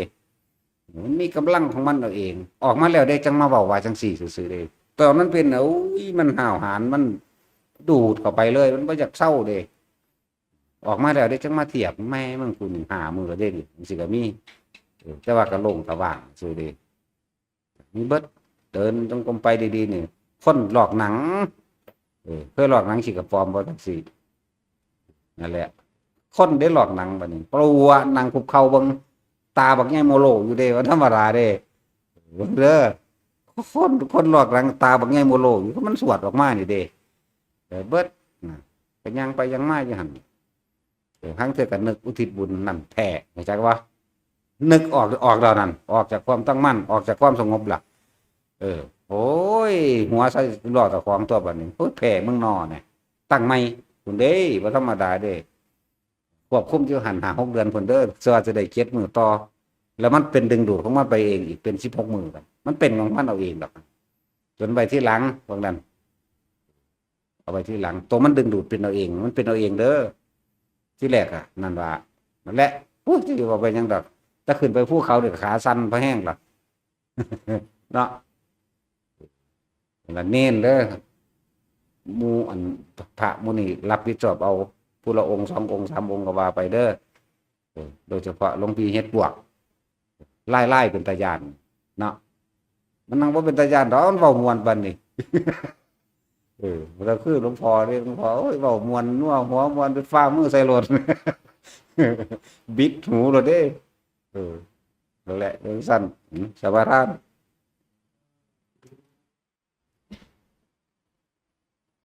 มันมีกำลังของมันเอาเอง ออกมาแล้วเด้ จั่งมาเว้าว่าจั่งซี้ซื่อๆเด้ ตอนมันเป็นน่ะ อุ้ย มันห้าวหาญ มันดูดเข้าไปเลย มันบ่อยากเซาเด้ ออกมาแล้วเด้ จั่งมาเทียบ แม่มึง กูนี่ห้ามื้อแล้วเด้นี่ จั่งซี้ก็มี เออ แต่ว่าก็โล่งสว่างซื่อเด้ มีเบิด เดินจงกรมไปดีๆนี่ คนลอกหนัง เออ เคยลอกหนังขี้กระป๋อมบ่ จั่งซี้ นั่นแหละ คนได้ลอกหนังบัดนี้ ปลัวหนังคุบเข่าเบิ่ง ตาบักใหญ่โมโลอยู่เด้ ว่าธรรมดาเด้ เบิ่งเด้อ คน คนลอกหนังตาบักใหญ่โมโลอยู่ มันสวดออกมานี่เด้ เออ เบิดน่ะ ก็ย่างไปย่างมาอยู่หั่น เออ ลางเทื่อก็นึกอุทิศบุญนั่นแท้ รู้จักบ่ นึกออก ออกแล้วนั่น ออกจากความตั้งมั่น ออกจากความสงบล่ะ เออ โอ้ย หัวใส่ล้อเจ้าของตัวบัดนี้ โอ้ย แพ้มึงนอเนี่ย ตั้งใหม่พุ้นเด้ บ่ธรรมดาเด้ ควบคุมอยู่หั่นห้าหกเดือนพุ้นเด้อ เชื่อว่าสิได้เจ็ดมื้อต่อ แล้วมันเป็นดึงดูดของมันไปเองอีก เป็นสิบหกมื้อกัน มันเป็นของมันเอาเองดอก จนไว้ทีหลัง พวกนั้น เอาไว้ทีหลัง ตัวมันดึงดูดเป็นเอาเอง มันเป็นเอาเองเด้อ ทีแรกอะ นั่นว่า นั่นแหละ โอ้ย จะว่าไปหยังดอก ถ้าขึ้นไปภูเขาเนี่ย ขาสั่นพอแห้งล่ะ เนาะ ละเน้นเด้อ หมู่อัน พระหมู่นี่รับผิดชอบเอา ผู้ละองค์สององค์สามองค์ก็ว่าไปเด้อ เออ โดยเฉพาะหลวงพี่เฮ็ดปวก ไล่ไล่เป็นตาย่านเนาะ มันนั่งบ่เป็นตาย่านดอก มันเว้าม่วนปานนี้ เออ แล้วคือหลวงพ่อเด้ หลวงพ่อ โอ้ย เว้าม่วนนัวหัวม่วน เป็นฟ้ามือใส่รถ บิดหูโลดเด้ เออ นั่นแหละจังซั่น อืม สมาทาน